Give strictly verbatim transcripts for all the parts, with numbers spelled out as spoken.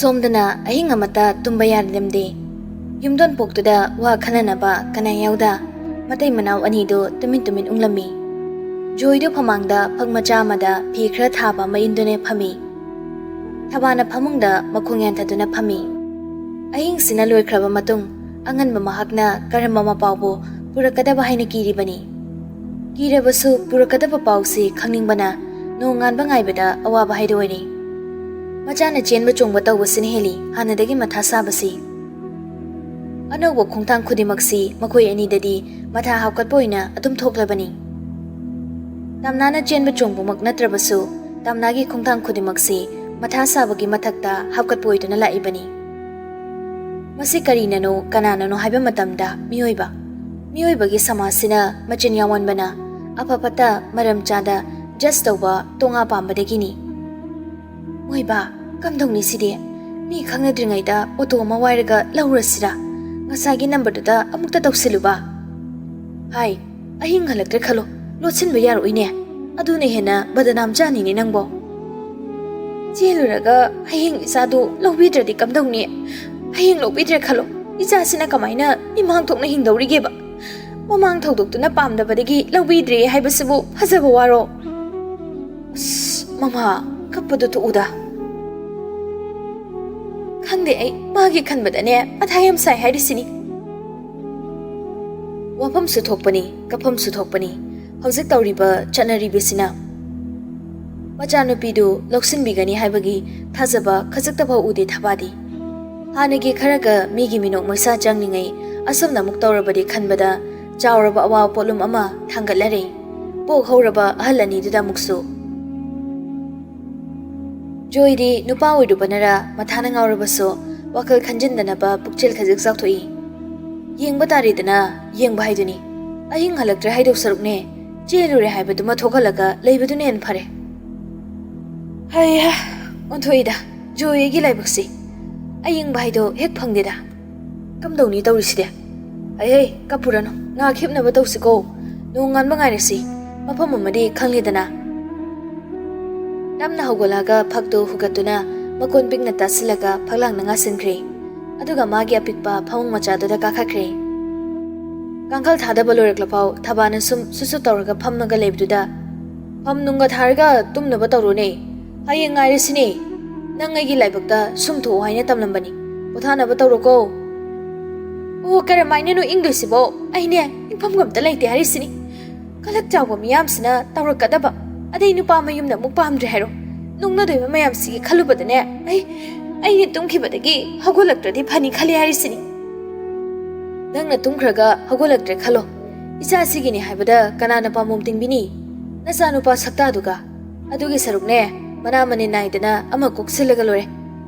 ꯁꯣꯝꯗꯅ ꯑꯍꯤꯡ ꯑꯃꯠꯇ ꯇꯨꯝꯕ ꯌꯥꯔꯝꯗꯦ꯫ ꯌꯨꯝꯗꯣꯟꯄꯣꯛꯇꯨꯗ ꯋꯥ ꯈꯟꯅꯅꯕ ꯀꯅꯥ ꯌꯥꯎꯗ, ꯃꯇꯩ ꯃꯅꯥꯎ ꯑꯅꯤꯗꯨ ꯇꯨꯃꯤꯟ ꯇꯨꯃꯤꯟ ꯎꯪꯂꯝꯃꯤ꯫ ꯖꯣꯏꯗꯨ ꯐꯃꯥꯡꯗ ꯐꯛ ꯃꯆꯥ ꯑꯃꯗ ꯐꯤ ꯈꯔ ꯊꯥꯕ ꯑꯃ ꯏꯟꯗꯨꯅ ꯐꯝꯃꯤ꯫ ꯊꯕꯥꯅ ꯐꯃꯨꯡꯗ ꯃꯈꯣꯡ ꯌꯥꯟꯊꯗꯨꯅ ꯐꯝꯃꯤ꯫ ꯑꯍꯤꯡꯁꯤꯅ ꯂꯣꯏꯈ꯭ꯔꯕ ꯃꯇꯨꯡ, ꯑꯉꯟꯕ ꯃꯍꯥꯛꯅ ꯀꯔꯝꯕ ꯃꯄꯥꯎꯕꯨ ꯄꯨꯔꯛꯀꯗꯕ ꯍꯥꯏꯅ ꯀꯤꯔꯤꯕꯅꯤ꯫ ꯀꯤꯔꯕꯁꯨ ꯄꯨꯔꯛꯀꯗꯕ ꯄꯥꯎꯁꯤ ꯈꯪꯅꯤꯡꯕꯅ ꯅꯣꯡꯉꯥꯟꯕ ꯉꯥꯏꯕꯗ ꯑꯋꯥꯕ ꯍꯥꯏꯗꯣ ꯑꯣꯏꯔꯦ꯫ ꯃꯆꯥꯅ ꯆꯦꯟꯕ ꯆꯣꯡꯕ ꯇꯧꯕꯁꯤꯅ ꯍꯦꯜꯂꯤ ꯍꯥꯟꯅꯗꯒꯤ ꯃꯊꯥ ꯁꯥꯕꯁꯤ꯫ ꯑꯅꯧꯕ ꯈꯣꯡꯊꯥꯡ ꯈꯨꯗꯤꯡꯃꯛꯁꯤ ꯃꯈꯣꯏ ꯑꯅꯤꯗꯗꯤ ꯃꯊꯥ ꯍꯥꯞꯀꯠꯄ ꯑꯣꯏꯅ ꯑꯗꯨꯝ ꯊꯣꯛꯂꯕꯅꯤ꯫ ꯇꯝꯅꯥꯅ ꯆꯦꯟꯕ ꯆꯣꯡꯕꯃꯛ ꯅꯠꯇ꯭ꯔꯕꯁꯨ, ꯇꯝꯅꯥꯒꯤ ꯈꯣꯡꯊꯥꯡ ꯈꯨꯗꯤꯡꯃꯛꯁꯤ ꯃꯊꯥ ꯁꯥꯕꯒꯤ ꯃꯊꯛꯇ ꯍꯥꯞꯀꯠꯄ ꯑꯣꯏꯗꯨꯅ ꯂꯥꯛꯏꯕꯅꯤ꯫ ꯃꯁꯤ ꯀꯔꯤꯅꯅꯣ, ꯀꯅꯥꯅꯅꯣ ꯍꯥꯏꯕ ꯃꯇꯝꯗ ꯃꯤꯑꯣꯏꯕ, ꯃꯤꯑꯣꯏꯕꯒꯤ ꯁꯃꯥꯖꯁꯤꯅ ꯃꯆꯤꯟ ꯌꯥꯎꯃꯟꯕꯅ ꯑꯐ ꯐꯠꯇ ꯃꯔꯝ ꯆꯥꯗ ꯖꯁ ꯇꯧꯕ ꯇꯣꯉꯥ ꯄꯥꯝꯕꯗꯒꯤꯅꯤ꯫ ꯃꯣꯏꯕꯥ, ꯀꯝꯗꯧꯅꯤ ꯁꯤꯗꯤ? ꯃꯤ ꯈꯪꯅꯗ꯭ꯔꯤꯉꯩꯗ ꯑꯣꯇꯣ ꯑꯃ ꯋꯥꯏꯔꯒ ꯂꯧꯔꯁꯤꯔꯥ? ꯉꯁꯥꯏꯒꯤ ꯅꯝꯕꯔꯗꯨꯗ ꯑꯃꯨꯛꯇ ꯇꯧꯁꯤꯜꯂꯨꯕ꯫ ꯍꯥꯏ, ꯑꯍꯤꯡ ꯍꯜꯂꯛꯇ꯭ꯔꯦ ꯈꯜꯂꯣ, ꯂꯣꯠꯁꯤꯟꯕ ꯌꯥꯔꯣꯏꯅꯦ꯫ ꯑꯗꯨꯅ ꯍꯦꯟꯅ ꯕꯗꯅꯥꯝ ꯆꯥꯅꯤꯅꯦ ꯅꯪꯕꯣ꯫ ꯆꯦꯜꯂꯨꯔꯒ ꯍꯌꯦꯡ ꯏꯆꯥꯗꯨ ꯂꯧꯕꯤꯗ꯭ꯔꯗꯤ ꯀꯝꯗꯧꯅꯤ? ꯍꯌꯦꯡ ꯂꯧꯕꯤꯗ꯭ꯔꯦ ꯈꯜꯂꯣ, ꯏꯆꯥꯁꯤꯅ ꯀꯃꯥꯏꯅ ꯏꯃꯥꯡ ꯊꯣꯛꯅ ꯍꯤꯡꯗꯧꯔꯤꯒꯦꯕ? ꯃꯃꯥꯡ ꯊꯧꯗꯣꯛꯇꯨꯅ ꯄꯥꯝꯗꯕꯗꯒꯤ ꯂꯧꯕꯤꯗ꯭ꯔꯦ ꯍꯥꯏꯕꯁꯤꯕꯨ ꯐꯖꯕ ꯋꯥꯔꯣ? ꯑꯁ, ꯃꯃꯥ, ꯀꯞꯄꯗꯨ ꯇꯣꯛꯎꯗ꯫ ꯈꯪꯗꯦ, ꯑꯩ ꯃꯥꯒꯤ ꯈꯟꯕꯗꯅꯦ ꯃꯊꯥ ꯌꯥꯝ ꯁꯥꯏ ꯍꯥꯏꯔꯤꯁꯤꯅꯤ꯫ ꯋꯥꯐꯝꯁꯨ ꯊꯣꯛꯄꯅꯤ, ꯀꯞꯐꯝꯁꯨ ꯊꯣꯛꯄꯅꯤ꯫ ꯍꯧꯖꯤꯛ ꯇꯧꯔꯤꯕ ꯆꯠꯅꯔꯤꯕꯁꯤꯅ ꯃꯆꯥꯅꯨꯄꯤꯗꯨ ꯂꯧꯁꯤꯟꯕꯤꯒꯅꯤ ꯍꯥꯏꯕꯒꯤ ꯊꯥꯖꯕ ꯈꯖꯤꯛꯇꯐꯥꯎ ꯎꯗꯦ ꯊꯕꯥꯗꯤ꯫ ꯍꯥꯟꯅꯒꯤ ꯈꯔꯒ ꯃꯤꯒꯤ ꯃꯤꯅꯣꯛ ꯃꯩꯁꯥ ꯆꯪꯂꯤꯉꯩ ꯑꯁꯨꯝꯅ ꯑꯃꯨꯛ ꯇꯧꯔꯕꯗꯤ ꯈꯟꯕꯗ ꯆꯥꯎꯔꯕ ꯑꯋꯥꯕ ꯄꯣꯠꯂꯨꯝ ꯑꯃ ꯊꯥꯡꯒꯠꯂꯔꯦ꯫ ꯄꯣꯛ ꯍꯧꯔꯕ ꯑꯍꯜ ꯑꯅꯤꯗꯨꯗ ꯑꯃꯨꯛꯁꯨ꯫ ꯖꯣꯏꯗꯤ ꯅꯨꯄꯥ ꯑꯣꯏꯔꯨꯕꯅꯔ ꯃꯊꯥꯅ ꯉꯥꯎꯔꯕꯁꯨ ꯋꯥꯈꯜ ꯈꯟꯖꯤꯟꯗꯅꯕ ꯄꯨꯛꯆꯦꯜ ꯈꯖꯤꯛ ꯆꯥꯎꯊꯣꯛꯏ꯫ ꯌꯦꯡꯕ ꯇꯥꯔꯦꯗꯅ, ꯌꯦꯡꯕ ꯍꯥꯏꯗꯨꯅꯤ꯫ ꯑꯍꯤꯡ ꯍꯜꯂꯛꯇ꯭ꯔꯦ ꯍꯥꯏꯗꯧ ꯁꯔꯨꯛꯅꯦ, ꯆꯦꯜꯂꯨꯔꯦ ꯍꯥꯏꯕꯗꯨꯃ ꯊꯣꯛꯍꯜꯂꯒ ꯂꯩꯕꯗꯨꯅ ꯍꯦꯟꯅ ꯐꯔꯦ꯫ ꯍꯩꯍꯥ, ꯑꯣꯟꯊꯣꯛꯏꯗ ꯖꯣꯏꯒꯤ ꯂꯥꯏꯕꯛꯁꯤ꯫ ꯑꯌꯦꯡꯕ ꯍꯥꯏꯗꯣ ꯍꯦꯛ ꯐꯪꯗꯦꯗ꯫ ꯀꯝꯗꯧꯅꯤ ꯇꯧꯔꯤꯁꯤꯗꯤ? ꯑꯩꯍꯩ, ꯀꯞꯄꯨꯔꯅꯨ, ꯉꯥꯏꯍꯥꯛ ꯍꯤꯞꯅꯕ ꯇꯧꯁꯤꯀꯣ꯫ ꯅꯣꯡꯉꯥꯟꯕ ꯉꯥꯏꯔꯁꯤ, ꯃꯐꯝ ꯑꯃꯗꯤ ꯈꯪꯂꯦꯗꯅ꯫ ꯇꯞꯅ ꯍꯧꯒꯠꯂꯛꯑꯒ ꯐꯛꯇꯨ ꯍꯨꯒꯠꯇꯨꯅ ꯃꯀꯣꯟ ꯄꯤꯛꯅ ꯇꯥꯁꯤꯜꯂꯒ ꯐꯛꯂꯥꯡꯗ ꯉꯥꯁꯤꯟꯈ꯭ꯔꯦ꯫ ꯑꯗꯨꯒ ꯃꯥꯒꯤ ꯑꯄꯤꯛꯄ ꯐꯃꯨꯡ ꯃꯆꯥꯗꯨꯗ ꯀꯥꯈꯠꯈ꯭ꯔꯦ꯫ ꯀꯥꯡꯈꯜ ꯊꯥꯗꯕ ꯂꯣꯏꯔꯛꯂꯐꯥꯎ ꯊꯕꯥꯅ ꯁꯨꯝ ꯁꯨꯁꯨ ꯇꯧꯔꯒ ꯐꯝꯃꯒ ꯂꯩꯕꯗꯨꯗ, "ꯐꯝ ꯅꯨꯡꯒ ꯊꯥꯔꯒ ꯇꯨꯝꯅꯕ ꯇꯧꯔꯣꯅꯦ꯫ ꯍꯌꯦꯡ ꯉꯥꯏꯔꯁꯤꯅꯦ꯫ ꯅꯪ ꯑꯩꯒꯤ ꯂꯥꯏꯕꯛꯇ ꯁꯨꯝ ꯊꯣꯛꯑꯣ ꯍꯥꯏꯅ ꯇꯝꯂꯝꯕꯅꯤ꯫ ꯄꯣꯊꯥꯅꯕ ꯇꯧꯔꯣꯀꯣ꯫" "ꯑꯣ, ꯀꯔꯝꯍꯥꯏꯅꯅꯣ ꯏꯪꯗꯣꯏꯁꯤꯕꯣ? ꯑꯩꯅꯦ ꯏꯪꯐꯝꯒ ꯑꯝꯇ ꯂꯩꯇꯦ ꯍꯥꯏꯔꯤꯁꯤꯅꯤ꯫ ꯀꯂꯛ ꯆꯥꯎꯕ ꯃꯤꯌꯥꯝꯁꯤꯅ ꯇꯧꯔꯛꯀꯗꯕ꯫ ꯑꯗꯩ ꯅꯨꯄꯥ ꯃꯌꯨꯝꯗ ꯑꯃꯨꯛ ꯄꯥꯝꯗ꯭ꯔꯦ ꯍꯥꯏꯔꯣ? ꯅꯣꯛꯅꯗꯣꯏꯕ ꯃꯌꯥꯝꯁꯤꯒꯤ ꯈꯜꯂꯨꯕꯗꯅꯦ ꯑꯩ, ꯑꯩꯅ ꯇꯨꯝꯈꯤꯕꯗꯒꯤ ꯍꯧꯒꯠꯂꯛꯇ꯭ꯔꯗꯤ ꯐꯅꯤ ꯈꯜꯂꯤ ꯍꯥꯏꯔꯤꯁꯤꯅꯤ꯫" "ꯅꯪꯅ ꯇꯨꯝꯈ꯭ꯔꯒ ꯍꯧꯒꯠꯂꯛꯇ꯭ꯔꯦ ꯈꯜꯂꯣ꯫ ꯏꯆꯥꯁꯤꯒꯤꯅꯤ ꯍꯥꯏꯕꯗ ꯀꯅꯥꯅ ꯄꯥꯝꯕꯣꯝ ꯇꯤꯡꯕꯤꯅꯤ? ꯅꯆꯥꯅꯨꯄꯥ ꯁꯛꯇꯥꯗꯨꯒ꯫ ꯑꯗꯨꯒꯤ ꯁꯔꯨꯛꯅꯦ, ꯃꯅꯥ ꯃꯅꯤꯟ ꯅꯥꯏꯗꯅ ꯑꯃ ꯀꯣꯛꯁꯤꯜꯂꯒ ꯂꯣꯏꯔꯦ꯫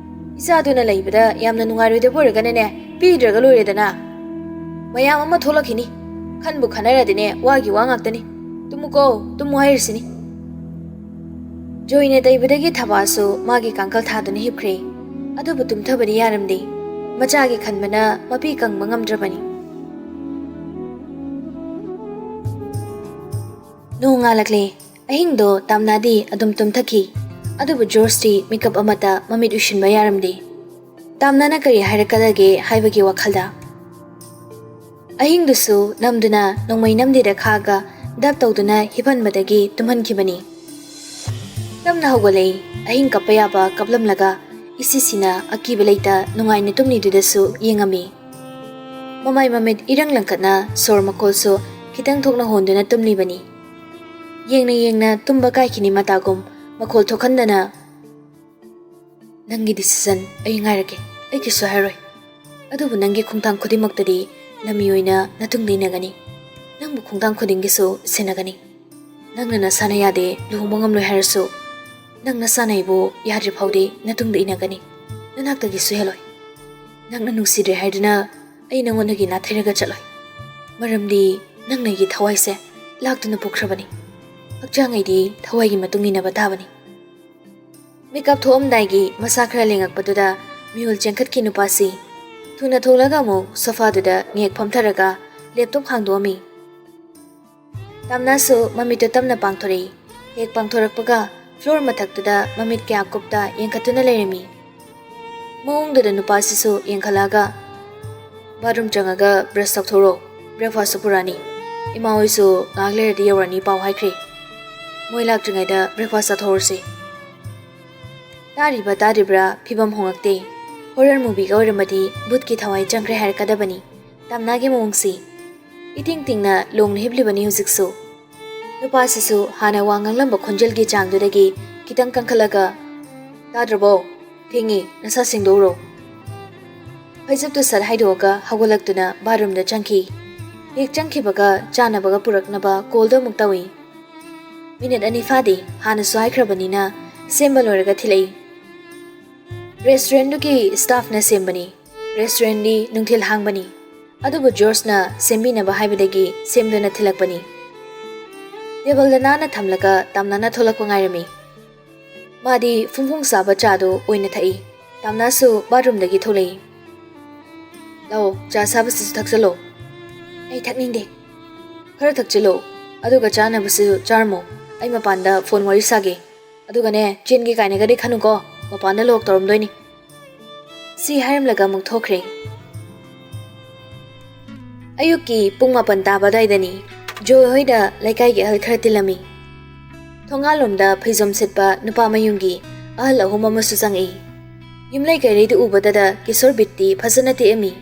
ꯏꯆꯥꯗꯨꯅ ꯂꯩꯕꯗ ꯌꯥꯝꯅ ꯅꯨꯡꯉꯥꯏꯔꯣꯏꯗꯕ ꯑꯣꯏꯔꯒꯅꯅꯦ, ꯄꯤꯗ꯭ꯔꯒ ꯂꯣꯏꯔꯦꯗꯅ꯫ ꯃꯌꯥꯝ ꯑꯃ ꯊꯣꯛꯂꯛꯈꯤꯅꯤ꯫ ꯈꯟꯕꯨ ꯈꯟꯅꯔꯗꯤꯅꯦ, ꯋꯥꯒꯤ ꯋꯥ ꯉꯥꯛꯇꯅꯤ꯫ ꯇꯨꯝꯃꯨꯀꯣ, ꯇꯨꯝꯃꯨ ꯍꯥꯏꯔꯤꯁꯤꯅꯤ꯫" ꯖꯣꯏꯅ ꯇꯩꯕꯗꯒꯤ ꯊꯕꯥꯁꯨ ꯃꯥꯒꯤ ꯀꯥꯡꯈꯜ ꯊꯥꯗꯨꯅ ꯍꯤꯞꯈ꯭ꯔꯦ꯫ ꯑꯗꯨꯕꯨ ꯇꯨꯝꯊꯕꯗꯤ ꯌꯥꯔꯝꯗꯦ꯫ ꯃꯆꯥꯒꯤ ꯈꯟꯕꯅ ꯃꯄꯤ ꯀꯪꯕ ꯉꯝꯗ꯭ꯔꯕꯅꯤ꯫ ꯅꯣꯡ ꯉꯥꯜꯂꯛꯂꯦ꯫ ꯑꯍꯤꯡꯗꯣ ꯇꯥꯝꯅꯥꯗꯤ ꯑꯗꯨꯝ ꯇꯨꯝꯊꯈꯤ꯫ ꯑꯗꯨꯕꯨ ꯖꯣꯔꯖꯇꯤ ꯃꯤꯀꯞ ꯑꯃꯠꯇ ꯃꯃꯤꯠ ꯎꯏꯁꯤꯟꯕ ꯌꯥꯔꯝꯗꯦ꯫ ꯇꯥꯝꯅꯥꯅ ꯀꯔꯤ ꯍꯥꯏꯔꯛꯀꯗꯒꯦ ꯍꯥꯏꯕꯒꯤ ꯋꯥꯈꯜꯗ꯫ ꯑꯍꯤꯡꯗꯨꯁꯨ ꯅꯝꯗꯨꯅ ꯅꯣꯡꯃꯩ ꯅꯝꯗꯦꯗ ꯈꯥꯛꯑꯒ ꯗꯞ ꯇꯧꯗꯨꯅ ꯍꯤꯞꯍꯟꯕꯗꯒꯤ ꯇꯨꯝꯍꯟꯈꯤꯕꯅꯤ꯫ ꯇꯞꯅ ꯍꯧꯒꯠꯂꯛꯏ꯫ ꯑꯍꯤꯡ ꯀꯞꯄ ꯌꯥꯕ ꯀꯞꯂꯝꯂꯒ ꯏꯁꯤꯁꯤꯅ ꯑꯀꯤꯕ ꯂꯩꯇ ꯅꯨꯡꯉꯥꯏꯅ ꯇꯨꯝꯂꯤꯗꯨꯗꯁꯨ ꯌꯦꯡꯉꯝꯃꯤ꯫ ꯃꯃꯥꯏ ꯃꯃꯤꯠ ꯏꯔꯪ ꯂꯪꯈꯠꯅ ꯁꯣꯔ ꯃꯈꯣꯜꯁꯨ ꯈꯤꯇꯪ ꯊꯣꯛꯅ ꯍꯣꯟꯗꯨꯅ ꯇꯨꯝꯂꯤꯕꯅꯤ꯫ ꯌꯦꯡꯅ ꯌꯦꯡꯅ ꯇꯨꯝꯕ ꯀꯥꯏꯈꯤꯅꯤ ꯃꯇꯥꯒꯨꯝ ꯃꯈꯣꯜ ꯊꯣꯛꯍꯟꯗꯅ, "ꯅꯪꯒꯤ decision ꯑꯩ ꯉꯥꯏꯔꯒꯦ, ꯑꯩ ꯀꯩꯁꯨ ꯍꯥꯏꯔꯣꯏ꯫ ꯑꯗꯨꯕꯨ ꯅꯪꯒꯤ ꯈꯣꯡꯊꯥꯡ ꯈꯨꯗꯤꯡꯃꯛꯇꯗꯤ ꯂꯝꯃꯤ ꯑꯣꯏꯅ ꯅꯇꯨꯡꯗ ꯏꯟꯅꯒꯅꯤ꯫ ꯅꯪꯕꯨ ꯈꯣꯡꯊꯥꯡ ꯈꯨꯗꯤꯡꯒꯤꯁꯨ ꯁꯦꯟꯅꯒꯅꯤ꯫ ꯅꯪꯅ ꯅꯁꯥꯅ ꯌꯥꯗꯦ, ꯂꯨꯍꯣꯡꯕ ꯉꯝꯂꯣꯏ ꯍꯥꯏꯔꯁꯨ, ꯅꯪ ꯅꯁꯥꯅ ꯑꯩꯕꯨ ꯌꯥꯗ꯭ꯔꯤ ꯐꯥꯎꯗꯤ ꯅꯇꯨꯡꯗ ꯏꯟꯅꯒꯅꯤ꯫ ꯅꯅꯥꯛꯇꯒꯤꯁꯨ ꯍꯦꯜꯂꯣꯏ꯫ ꯅꯪꯅ ꯅꯨꯡꯁꯤꯗ꯭ꯔꯦ ꯍꯥꯏꯗꯨꯅ ꯑꯩ ꯅꯉꯣꯟꯗꯒꯤ ꯅꯥꯊꯩꯔꯒ ꯆꯠꯂꯣꯏ꯫ ꯃꯔꯝꯗꯤ ꯅꯪꯅ ꯑꯩꯒꯤ ꯊꯋꯥꯏꯁꯦ ꯂꯥꯛꯇꯨꯅ ꯄꯨꯈ꯭ꯔꯕꯅꯤ꯫ ꯍꯛꯆꯥꯡ ꯑꯩꯗꯤ ꯊꯋꯥꯏꯒꯤ ꯃꯇꯨꯡ ꯏꯟꯅꯕ ꯇꯥꯕꯅꯤ꯫" ꯃꯤꯀꯞ ꯊꯣꯛꯑꯝꯗꯥꯏꯒꯤ ꯃꯁꯥ ꯈꯔ ꯂꯦꯡꯉꯛꯄꯗꯨꯗ ꯃꯤꯍꯨꯜ ꯆꯦꯟꯈꯠꯈꯤ ꯅꯨꯄꯥꯁꯤ꯫ ꯊꯨꯅ ꯊꯣꯛꯂꯒ ꯑꯃꯨꯛ ꯁꯣꯐꯥꯗꯨꯗ ꯉꯦꯛ ꯐꯝꯊꯔꯒ ꯂꯦꯞꯇꯣꯞ ꯍꯥꯡꯗꯣꯛꯑꯝꯃꯤ꯫ ꯇꯥꯝꯅꯥꯁꯨ ꯃꯃꯤꯠꯇꯨ ꯇꯞꯅ ꯄꯥꯡꯊꯣꯔꯛꯏ꯫ ꯍꯦꯛ ꯄꯥꯡꯊꯣꯔꯛꯄꯒ ꯐ꯭ꯂꯣꯔ ꯃꯊꯛꯇꯨꯗ ꯃꯃꯤꯠ ꯀꯌꯥ ꯀꯨꯞꯇ ꯌꯦꯡꯈꯠꯇꯨꯅ ꯂꯩꯔꯝꯃꯤ꯫ ꯃꯑꯣꯡꯗꯨꯗ ꯅꯨꯄꯥꯁꯤꯁꯨ ꯌꯦꯡꯈꯠꯂꯛꯑꯒ, "ꯕꯥꯠꯔꯨꯝ ꯆꯪꯉꯒ ꯕ꯭ꯔꯁ ꯇꯧꯊꯣꯔꯛꯑꯣ, ꯕ꯭ꯔꯦꯛꯐꯥꯁꯁꯨ ꯄꯨꯔꯛꯑꯅꯤ꯫ ꯏꯃꯥ ꯍꯣꯏꯁꯨ ꯉꯥꯏꯍꯥꯛ ꯂꯩꯔꯗꯤ ꯌꯧꯔꯛꯑꯅꯤ ꯄꯥꯎ ꯍꯥꯏꯈ꯭ꯔꯦ꯫ ꯃꯣꯏ ꯂꯥꯛꯇ꯭ꯔꯤꯉꯩꯗ ꯕ꯭ꯔꯦꯛꯐꯥꯁ ꯆꯥꯊꯣꯛꯍꯧꯔꯁꯤ꯫" ꯇꯥꯔꯤꯕ ꯇꯥꯔꯤꯕ꯭ꯔꯥ ꯐꯤꯕꯝ ꯍꯣꯡꯉꯛꯇꯦ꯫ ꯍꯣꯔꯔ ꯃꯨꯚꯤꯒ ꯑꯣꯏꯔꯝꯃꯗꯤ ꯚꯨꯠꯀꯤ ꯊꯋꯥꯏ ꯆꯪꯈ꯭ꯔꯦ ꯍꯥꯏꯔꯛꯀꯗꯕꯅꯤ꯫ ꯇꯥꯝꯅꯥꯒꯤ ꯃꯑꯣꯡꯁꯤ꯫ ꯏꯇꯤꯡ ꯇꯤꯡꯅ ꯂꯣꯡꯅ ꯍꯤꯞꯂꯤꯕꯅꯤ ꯍꯧꯖꯤꯛꯁꯨ꯫ ꯅꯨꯄꯥꯁꯤꯁꯨ ꯍꯥꯟꯅ ꯋꯥ ꯉꯥꯡꯂꯝꯕ ꯈꯣꯟꯖꯦꯜꯒꯤ ꯆꯥꯡꯗꯨꯗꯒꯤ ꯈꯤꯇꯪ ꯀꯟꯈꯠꯂꯒ, "ꯇꯥꯗ꯭ꯔꯕꯣ? ꯊꯦꯡꯉꯤ, ꯅꯁꯥ ꯁꯦꯡꯗꯣꯛꯎꯔꯣ꯫" ꯐꯩꯖꯨꯞꯇꯨ ꯁꯠ ꯍꯥꯏꯗꯣꯛꯑꯒ ꯍꯧꯒꯠꯂꯛꯇꯨꯅ ꯕꯥꯠꯔꯨꯝꯗ ꯆꯪꯈꯤ꯫ ꯍꯦꯛ ꯆꯪꯈꯤꯕꯒ ꯆꯥꯅꯕꯒ ꯄꯨꯔꯛꯅꯕ ꯀꯣꯜꯗꯣ ꯑꯃꯨꯛ ꯇꯧꯏ꯫ ꯃꯤꯅꯤꯠ ꯑꯅꯤ ꯐꯥꯗꯦ, ꯍꯥꯟꯅꯁꯨ ꯍꯥꯏꯈ꯭ꯔꯕꯅꯤꯅ ꯁꯦꯝꯕ ꯂꯣꯏꯔꯒ ꯊꯤꯜꯂꯛꯏ꯫ ꯔꯦꯁꯇꯨꯔꯦꯟꯗꯨꯒꯤ ꯁ꯭ꯇꯥꯐꯅ ꯁꯦꯝꯕꯅꯤ꯫ ꯔꯦꯁꯇꯨꯔꯦꯟꯗꯤ ꯅꯨꯡꯊꯤꯜ ꯍꯥꯡꯕꯅꯤ꯫ ꯑꯗꯨꯕꯨ ꯖꯣꯔꯖꯅ ꯁꯦꯝꯕꯤꯅꯕ ꯍꯥꯏꯕꯗꯒꯤ ꯁꯦꯝꯗꯨꯅ ꯊꯤꯜꯂꯛꯄꯅꯤ꯫ ꯇꯦꯕꯜꯗ ꯅꯥꯟꯅ ꯊꯝꯂꯒ ꯇꯥꯝꯅꯥꯅ ꯊꯣꯛꯂꯛꯄ ꯉꯥꯏꯔꯝꯃꯤ꯫ ꯃꯥꯗꯤ ꯐꯨꯡ ꯐꯨꯡ ꯁꯥꯕ ꯆꯥꯗꯨ ꯑꯣꯏꯅ ꯊꯛꯏ꯫ ꯇꯥꯝꯅꯥꯁꯨ ꯕꯥꯠꯔꯨꯝꯗꯒꯤ ꯊꯣꯛꯂꯛꯏ꯫ "ꯂꯥꯛꯑꯣ, ꯆꯥ ꯑꯁꯥꯕꯁꯤꯁꯨ ꯊꯛꯆꯜꯂꯣ꯫" "ꯑꯩ ꯊꯛꯅꯤꯡꯗꯦ꯫" "ꯈꯔ ꯊꯛꯆꯤꯜꯂꯣ, ꯑꯗꯨꯒ ꯆꯥꯅꯕꯁꯨ ꯆꯥꯔꯝꯃꯣ꯫ ꯑꯩ ꯃꯄꯥꯟꯗ ꯐꯣꯟ ꯋꯥꯔꯤ ꯁꯥꯒꯦ꯫ ꯑꯗꯨꯒꯅꯦ, ꯆꯦꯟꯒꯦ ꯀꯥꯏꯅꯒꯗꯤ ꯈꯟꯅꯨꯀꯣ, ꯃꯄꯥꯟꯗ ꯂꯣꯛ ꯇꯧꯔꯝꯗꯣꯏꯅꯤ꯫" ꯁꯤ ꯍꯥꯏꯔꯝꯂꯒ ꯑꯃꯨꯛ ꯊꯣꯛꯈ꯭ꯔꯦ꯫ ꯑꯌꯨꯛꯀꯤ ꯄꯨꯡ ꯃꯥꯄꯟ ꯇꯥꯕ ꯑꯗꯨꯋꯥꯏꯗꯅꯤ꯫ ꯖꯣꯏ ꯍꯣꯏꯗ ꯂꯩꯀꯥꯏꯒꯤ ꯑꯍꯜ ꯈꯔ ꯇꯤꯜꯂꯝꯃꯤ꯫ ꯊꯣꯡꯒꯥꯜꯂꯣꯝꯗ ꯐꯩꯖꯣꯝ ꯁꯦꯠꯄ ꯅꯨꯄꯥ ꯃꯌꯨꯝꯒꯤ ꯑꯍꯜ ꯑꯍꯨꯝ ꯑꯃꯁꯨ ꯆꯪꯉꯛꯏ꯫ ꯌꯨꯝꯂꯩ ꯀꯩꯔꯩꯗꯨ ꯎꯕꯗꯗ ꯀꯤꯁꯣꯔ ꯕꯤꯠꯇꯤ ꯐꯖꯅ ꯇꯦꯛꯑꯝꯃꯤ꯫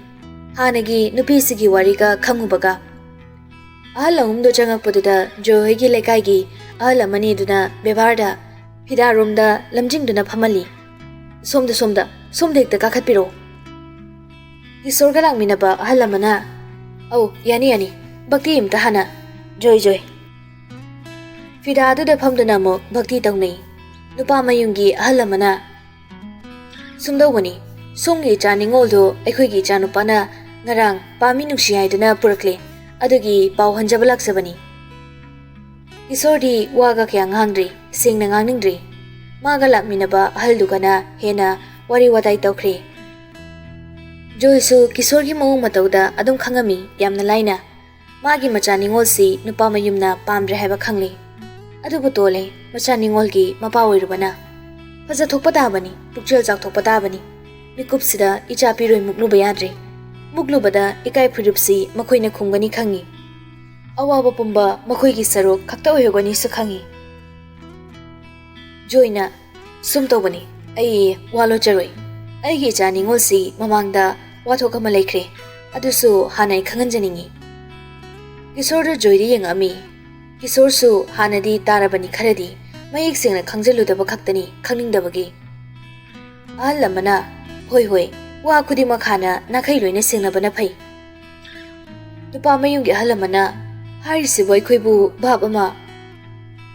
ꯍꯥꯟꯅꯒꯤ ꯅꯨꯄꯤꯁꯤꯒꯤ ꯋꯥꯔꯤꯒ ꯈꯪꯉꯨꯕꯒ꯫ ꯑꯍꯜ ꯑꯍꯨꯝꯗꯣ ꯆꯪꯉꯛꯄꯗꯨꯗ ꯖꯣꯏ ꯍꯣꯏꯒꯤ ꯂꯩꯀꯥꯏꯒꯤ ꯑꯍꯜ ꯑꯃꯅꯤ ꯑꯗꯨꯅ ꯕꯦꯕꯥꯔꯗ ꯐꯤꯗꯥꯔꯣꯝꯗ ꯂꯝꯖꯤꯡꯗꯨꯅ ꯐꯝꯍꯜꯂꯤ꯫ "ꯁꯣꯝꯗ, ꯁꯣꯝꯗ, ꯁꯣꯝꯗ ꯍꯦꯛꯇ ꯀꯥꯈꯠꯄꯤꯔꯛꯑꯣ꯫" ꯀꯤꯁꯣꯔꯒ ꯂꯥꯛꯃꯤꯟꯅꯕ ꯑꯍꯜ ꯑꯃꯅ, "ꯑꯧ, ꯌꯥꯅꯤ, ꯌꯥꯅꯤ꯫ ꯚꯛꯇꯤ ꯑꯝꯇ ꯍꯥꯟꯅ꯫" ꯖꯣꯏ, ꯖꯣꯏ꯫ ꯐꯤꯗꯥꯗꯨꯗ ꯐꯝꯗꯨꯅ ꯑꯃꯨꯛ ꯚꯛꯇꯤ ꯇꯧꯅꯩ꯫ ꯅꯨꯄꯥ ꯃꯌꯨꯝꯒꯤ ꯑꯍꯜ ꯑꯃꯅ, "ꯁꯨꯝꯗꯧꯕꯅꯤ, ꯁꯣꯝꯒꯤ ꯏꯆꯥ ꯅꯤꯉꯣꯜꯗꯨ ꯑꯩꯈꯣꯏꯒꯤ ꯏꯆꯥꯅꯨꯄꯥꯅ ꯉꯔꯥꯡ ꯄꯥꯝꯃꯤ ꯅꯨꯡꯁꯤ ꯍꯥꯏꯗꯨꯅ ꯄꯨꯔꯛꯂꯦ꯫ ꯑꯗꯨꯒꯤ ꯄꯥꯎ ꯍꯟꯖꯕ ꯂꯥꯛꯆꯕꯅꯤ꯫" ꯀꯤꯁꯣꯔꯗꯤ ꯋꯥꯒ ꯀꯌꯥ ꯉꯥꯡꯗ꯭ꯔꯤ, ꯁꯦꯡꯅ ꯉꯥꯡꯅꯤꯡꯗ꯭ꯔꯤ꯫ ꯃꯥꯒ ꯂꯥꯛꯃꯤꯟꯅꯕ ꯑꯍꯜꯗꯨꯒꯅ ꯍꯦꯟꯅ ꯋꯥꯔꯤ ꯋꯥꯇꯥꯏ ꯇꯧꯈ꯭ꯔꯦ꯫ ꯖꯣꯏꯁꯨ ꯀꯤꯁꯣꯔꯒꯤ ꯃꯑꯣꯡ ꯃꯇꯧꯗ ꯑꯗꯨꯝ ꯈꯪꯉꯝꯃꯤ, ꯌꯥꯝꯅ ꯂꯥꯏꯅ꯫ ꯃꯥꯒꯤ ꯃꯆꯥ ꯅꯤꯉꯣꯜꯁꯤ ꯅꯨꯄꯥ ꯃꯌꯨꯝꯅ ꯄꯥꯝꯗ꯭ꯔꯦ ꯍꯥꯏꯕ ꯈꯪꯂꯦ꯫ ꯑꯗꯨꯕꯨ ꯇꯣꯜꯂꯦ, ꯃꯆꯥ ꯅꯤꯉꯣꯜꯒꯤ ꯃꯄꯥ ꯑꯣꯏꯔꯨꯕꯅ꯫ ꯐꯖꯊꯣꯛꯄ ꯇꯥꯕꯅꯤ, ꯄꯨꯛꯆꯦꯜ ꯆꯥꯎꯊꯣꯛꯄ ꯇꯥꯕꯅꯤ꯫ ꯃꯤꯀꯨꯞꯁꯤꯗ ꯏꯆꯥ ꯄꯤꯔꯣꯏ ꯃꯨꯛꯂꯨꯕ ꯌꯥꯗ꯭ꯔꯦ꯫ ꯃꯨꯛꯂꯨꯕꯗ ꯏꯀꯥꯏ ꯐꯤꯔꯨꯞꯁꯤ ꯃꯈꯣꯏꯅ ꯈꯨꯝꯒꯅꯤ ꯈꯪꯏ꯫ ꯑꯋꯥꯕ ꯄꯨꯝꯕ ꯃꯈꯣꯏꯒꯤ ꯁꯔꯨꯛ ꯈꯛꯇ ꯑꯣꯏꯍꯧꯒꯅꯤꯁꯨ ꯈꯪꯏ꯫ ꯖꯣꯏꯅ, "ꯁꯨꯝ ꯇꯧꯕꯅꯤ, ꯑꯩ ꯋꯥ ꯂꯣꯠꯆꯔꯣꯏ꯫ ꯑꯩꯒꯤ ꯏꯆꯥ ꯅꯤꯉꯣꯜꯁꯤ ꯃꯃꯥꯡꯗ ꯋꯥꯊꯣꯛ ꯑꯃ ꯂꯩꯈ꯭ꯔꯦ, ꯑꯗꯨꯁꯨ ꯍꯥꯟꯅ ꯑꯩ ꯈꯪꯍꯟꯖꯅꯤꯡꯏ꯫" ꯀꯤꯁꯣꯔꯗꯨ ꯖꯣꯏꯗ ꯌꯦꯡꯉꯛꯑꯝꯃꯤ꯫ ꯀꯤꯁꯣꯔꯁꯨ ꯍꯥꯟꯅꯗꯤ ꯇꯥꯔꯕꯅꯤ ꯈꯔꯗꯤ, ꯃꯌꯦꯛ ꯁꯦꯡꯅ ꯈꯪꯖꯤꯜꯂꯨꯗꯕ ꯈꯛꯇꯅꯤ ꯈꯪꯅꯤꯡꯗꯕꯒꯤ꯫ ꯑꯍꯜ ꯑꯃꯅ, "ꯍꯣꯏ ꯍꯣꯏ, ꯋꯥ ꯈꯨꯗꯤꯡꯃꯛ ꯍꯥꯟꯅ ꯅꯥꯈꯩ ꯂꯣꯏꯅ ꯁꯦꯡꯅꯕꯅ ꯐꯩ꯫" ꯅꯨꯄꯥ ꯃꯌꯨꯝꯒꯤ ꯑꯍꯜ ꯑꯃꯅ, "ꯍꯥꯏꯔꯤꯁꯤꯕꯨ ꯑꯩꯈꯣꯏꯕꯨ ꯚꯥꯞ ꯑꯃ꯫"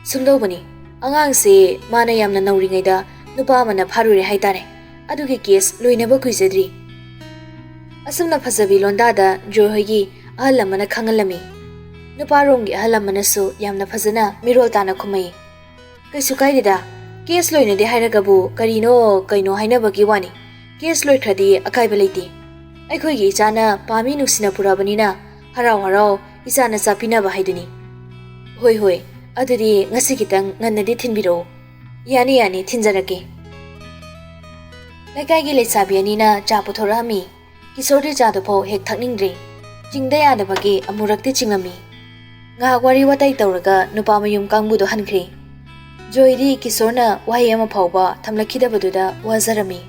"ꯁꯨꯝꯗꯧꯕꯅꯤ, ꯑꯉꯥꯡꯁꯦ ꯃꯥꯅ ꯌꯥꯝꯅ ꯅꯧꯔꯤꯉꯩꯗ ꯅꯨꯄꯥ ꯑꯃꯅ ꯐꯥꯔꯨꯔꯦ ꯍꯥꯏꯇꯥꯔꯦ꯫ ꯑꯗꯨꯒꯤ ꯀꯦꯁ ꯂꯣꯏꯅꯕ ꯀꯨꯏꯖꯗ꯭ꯔꯤ꯫" ꯑꯁꯨꯝꯅ ꯐꯖꯕꯤ ꯂꯣꯟꯗꯥꯗ ꯖꯣꯏ ꯍꯣꯏꯒꯤ ꯑꯍꯜ ꯑꯃꯅ ꯈꯪꯍꯜꯂꯝꯃꯤ꯫ ꯅꯨꯄꯥꯔꯣꯝꯒꯤ ꯑꯍꯜ ꯑꯃꯅꯁꯨ ꯌꯥꯝꯅ ꯐꯖꯅ ꯃꯤꯔꯣꯜ ꯇꯥꯅ ꯈꯨꯝꯃꯛꯏ꯫ "ꯀꯩꯁꯨ ꯀꯥꯏꯗꯦꯗ, ꯀꯦꯁ ꯂꯣꯏꯅꯗꯦ ꯍꯥꯏꯔꯒꯕꯨ ꯀꯔꯤꯅꯣ ꯀꯩꯅꯣ ꯍꯥꯏꯅꯕꯒꯤ ꯋꯥꯅꯤ꯫ ꯀꯦꯁ ꯂꯣꯏꯈ꯭ꯔꯗꯤ ꯑꯀꯥꯏꯕ ꯂꯩꯇꯦ꯫ ꯑꯩꯈꯣꯏꯒꯤ ꯏꯆꯥꯅ ꯄꯥꯝꯃꯤ ꯅꯨꯡꯁꯤꯅ ꯄꯨꯔꯛꯑꯕꯅꯤꯅ ꯍꯔꯥꯎ ꯍꯔꯥꯎ ꯏꯆꯥꯅ ꯆꯥ ꯄꯤꯅꯕ ꯍꯥꯏꯗꯨꯅꯤ꯫" "ꯍꯣꯏ ꯍꯣꯏ, ꯑꯗꯨꯗꯤ ꯉꯁꯤ ꯈꯤꯇꯪ ꯉꯟꯅꯗꯤ ꯊꯤꯟꯕꯤꯔꯛꯑꯣ꯫" "ꯌꯥꯅꯤ ꯌꯥꯅꯤ, ꯊꯤꯟꯖꯔꯛꯀꯦ꯫" ꯂꯩꯀꯥꯏꯒꯤ ꯂꯩꯁꯥꯕꯤ ꯑꯅꯤꯅ ꯆꯥ ꯄꯨꯊꯣꯔꯛꯑꯝꯃꯤ꯫ ꯀꯤꯁꯣꯔꯗꯤ ꯆꯥꯗꯨꯐꯥꯎ ꯍꯦꯛ ꯊꯛꯅꯤꯡꯗ꯭ꯔꯦ꯫ ꯆꯤꯡꯗ ꯌꯥꯗꯕꯒꯤ ꯑꯃꯨꯔꯛꯇꯤ ꯆꯤꯡꯉꯝꯃꯤ꯫ ꯉꯥꯏꯍꯥꯛ ꯋꯥꯔꯤ ꯋꯥꯇꯥꯏ ꯇꯧꯔꯒ ꯅꯨꯄꯥ ꯃꯌꯨꯝ ꯀꯥꯡꯕꯨꯗꯣ ꯍꯟꯈ꯭ꯔꯦ꯫ ꯖꯣꯏꯗꯤ ꯀꯤꯁꯣꯔꯅ ꯋꯥꯍꯩ ꯑꯃ ꯐꯥꯎꯕ ꯊꯝꯂꯛꯈꯤꯗꯕꯗꯨꯗ ꯋꯥꯖꯔꯝꯃꯤ꯫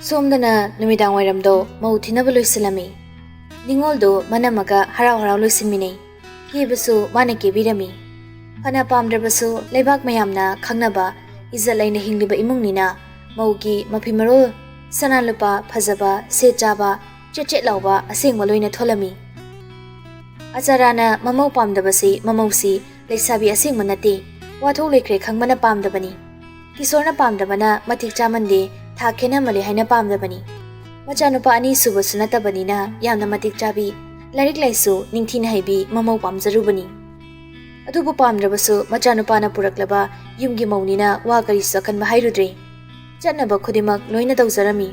ꯁꯣꯝꯗꯅ ꯅꯨꯃꯤꯗꯥꯡ ꯋꯥꯏꯔꯝꯗꯣ ꯃꯧ ꯊꯤꯅꯕ ꯂꯣꯏꯁꯤꯜꯂꯝꯃꯤ꯫ ꯅꯤꯉꯣꯜꯗꯣ ꯃꯅꯝꯃꯒ ꯍꯔꯥꯎ ꯍꯔꯥꯎ ꯂꯣꯏꯁꯤꯟꯃꯤꯟꯅꯩ꯫ ꯀꯦꯕꯁꯨ ꯃꯥꯅ ꯀꯦꯕꯤꯔꯝꯃꯤ꯫ ꯐꯅ ꯄꯥꯝꯗ꯭ꯔꯕꯁꯨ ꯂꯩꯕꯥꯛ ꯃꯌꯥꯝꯅ ꯈꯪꯅꯕ ꯏꯖꯠ ꯂꯩꯅ ꯍꯤꯡꯂꯤꯕ ꯏꯃꯨꯡꯅꯤꯅ ꯃꯧꯒꯤ ꯃꯐꯤ ꯃꯔꯣꯜ, ꯁꯅꯥ ꯂꯨꯄꯥ ꯐꯖꯕ, ꯁꯦꯠ ꯆꯥꯕ, ꯆꯦꯠ ꯆꯦꯠ ꯂꯥꯎꯕ ꯑꯁꯦꯡꯕ ꯂꯣꯏꯅ ꯊꯣꯜꯂꯝꯃꯤ꯫ ꯑꯆꯥꯔꯥꯅ ꯃꯃꯧ ꯄꯥꯝꯗꯕꯁꯤ ꯃꯃꯧꯁꯤ ꯂꯩꯁꯥꯕꯤ ꯑꯁꯦꯡꯕ ꯅꯠꯇꯦ, ꯋꯥꯊꯣꯛ ꯂꯩꯈ꯭ꯔꯦ ꯈꯪꯕꯅ ꯄꯥꯝꯗꯕꯅꯤ꯫ ꯀꯤꯁꯣꯔꯅ ꯄꯥꯝꯗꯕꯅ ꯃꯇꯤꯛ ꯆꯥꯃꯟꯗꯦ, ꯊꯥꯛ ꯈꯦꯠꯅꯃꯜꯂꯦ ꯍꯥꯏꯅ ꯄꯥꯝꯗꯕꯅꯤ꯫ ꯃꯆꯥꯅꯨꯄꯥ ꯑꯅꯤ ꯁꯨꯕꯁꯨ ꯅꯠꯇꯕꯅꯤꯅ ꯌꯥꯝꯅ ꯃꯇꯤꯛ ꯆꯥꯕꯤ, ꯂꯥꯏꯔꯤꯛ ꯂꯥꯏꯁꯨ ꯅꯤꯡꯊꯤꯅ ꯍꯩꯕꯤ ꯃꯃꯧ ꯄꯥꯝꯖꯔꯨꯕꯅꯤ꯫ ꯑꯗꯨꯕꯨ ꯄꯥꯝꯗ꯭ꯔꯕꯁꯨ ꯃꯆꯥꯅꯨꯄꯥꯅ ꯄꯨꯔꯛꯂꯕ ꯌꯨꯝꯒꯤ ꯃꯧꯅꯤꯅ ꯋꯥ ꯀꯔꯤꯁꯨ ꯑꯀꯟꯕ ꯍꯥꯏꯔꯨꯗ꯭ꯔꯦ꯫ ꯆꯠꯅꯕ ꯈꯨꯗꯤꯡꯃꯛ ꯂꯣꯏꯅ ꯇꯧꯖꯔꯝꯃꯤ꯫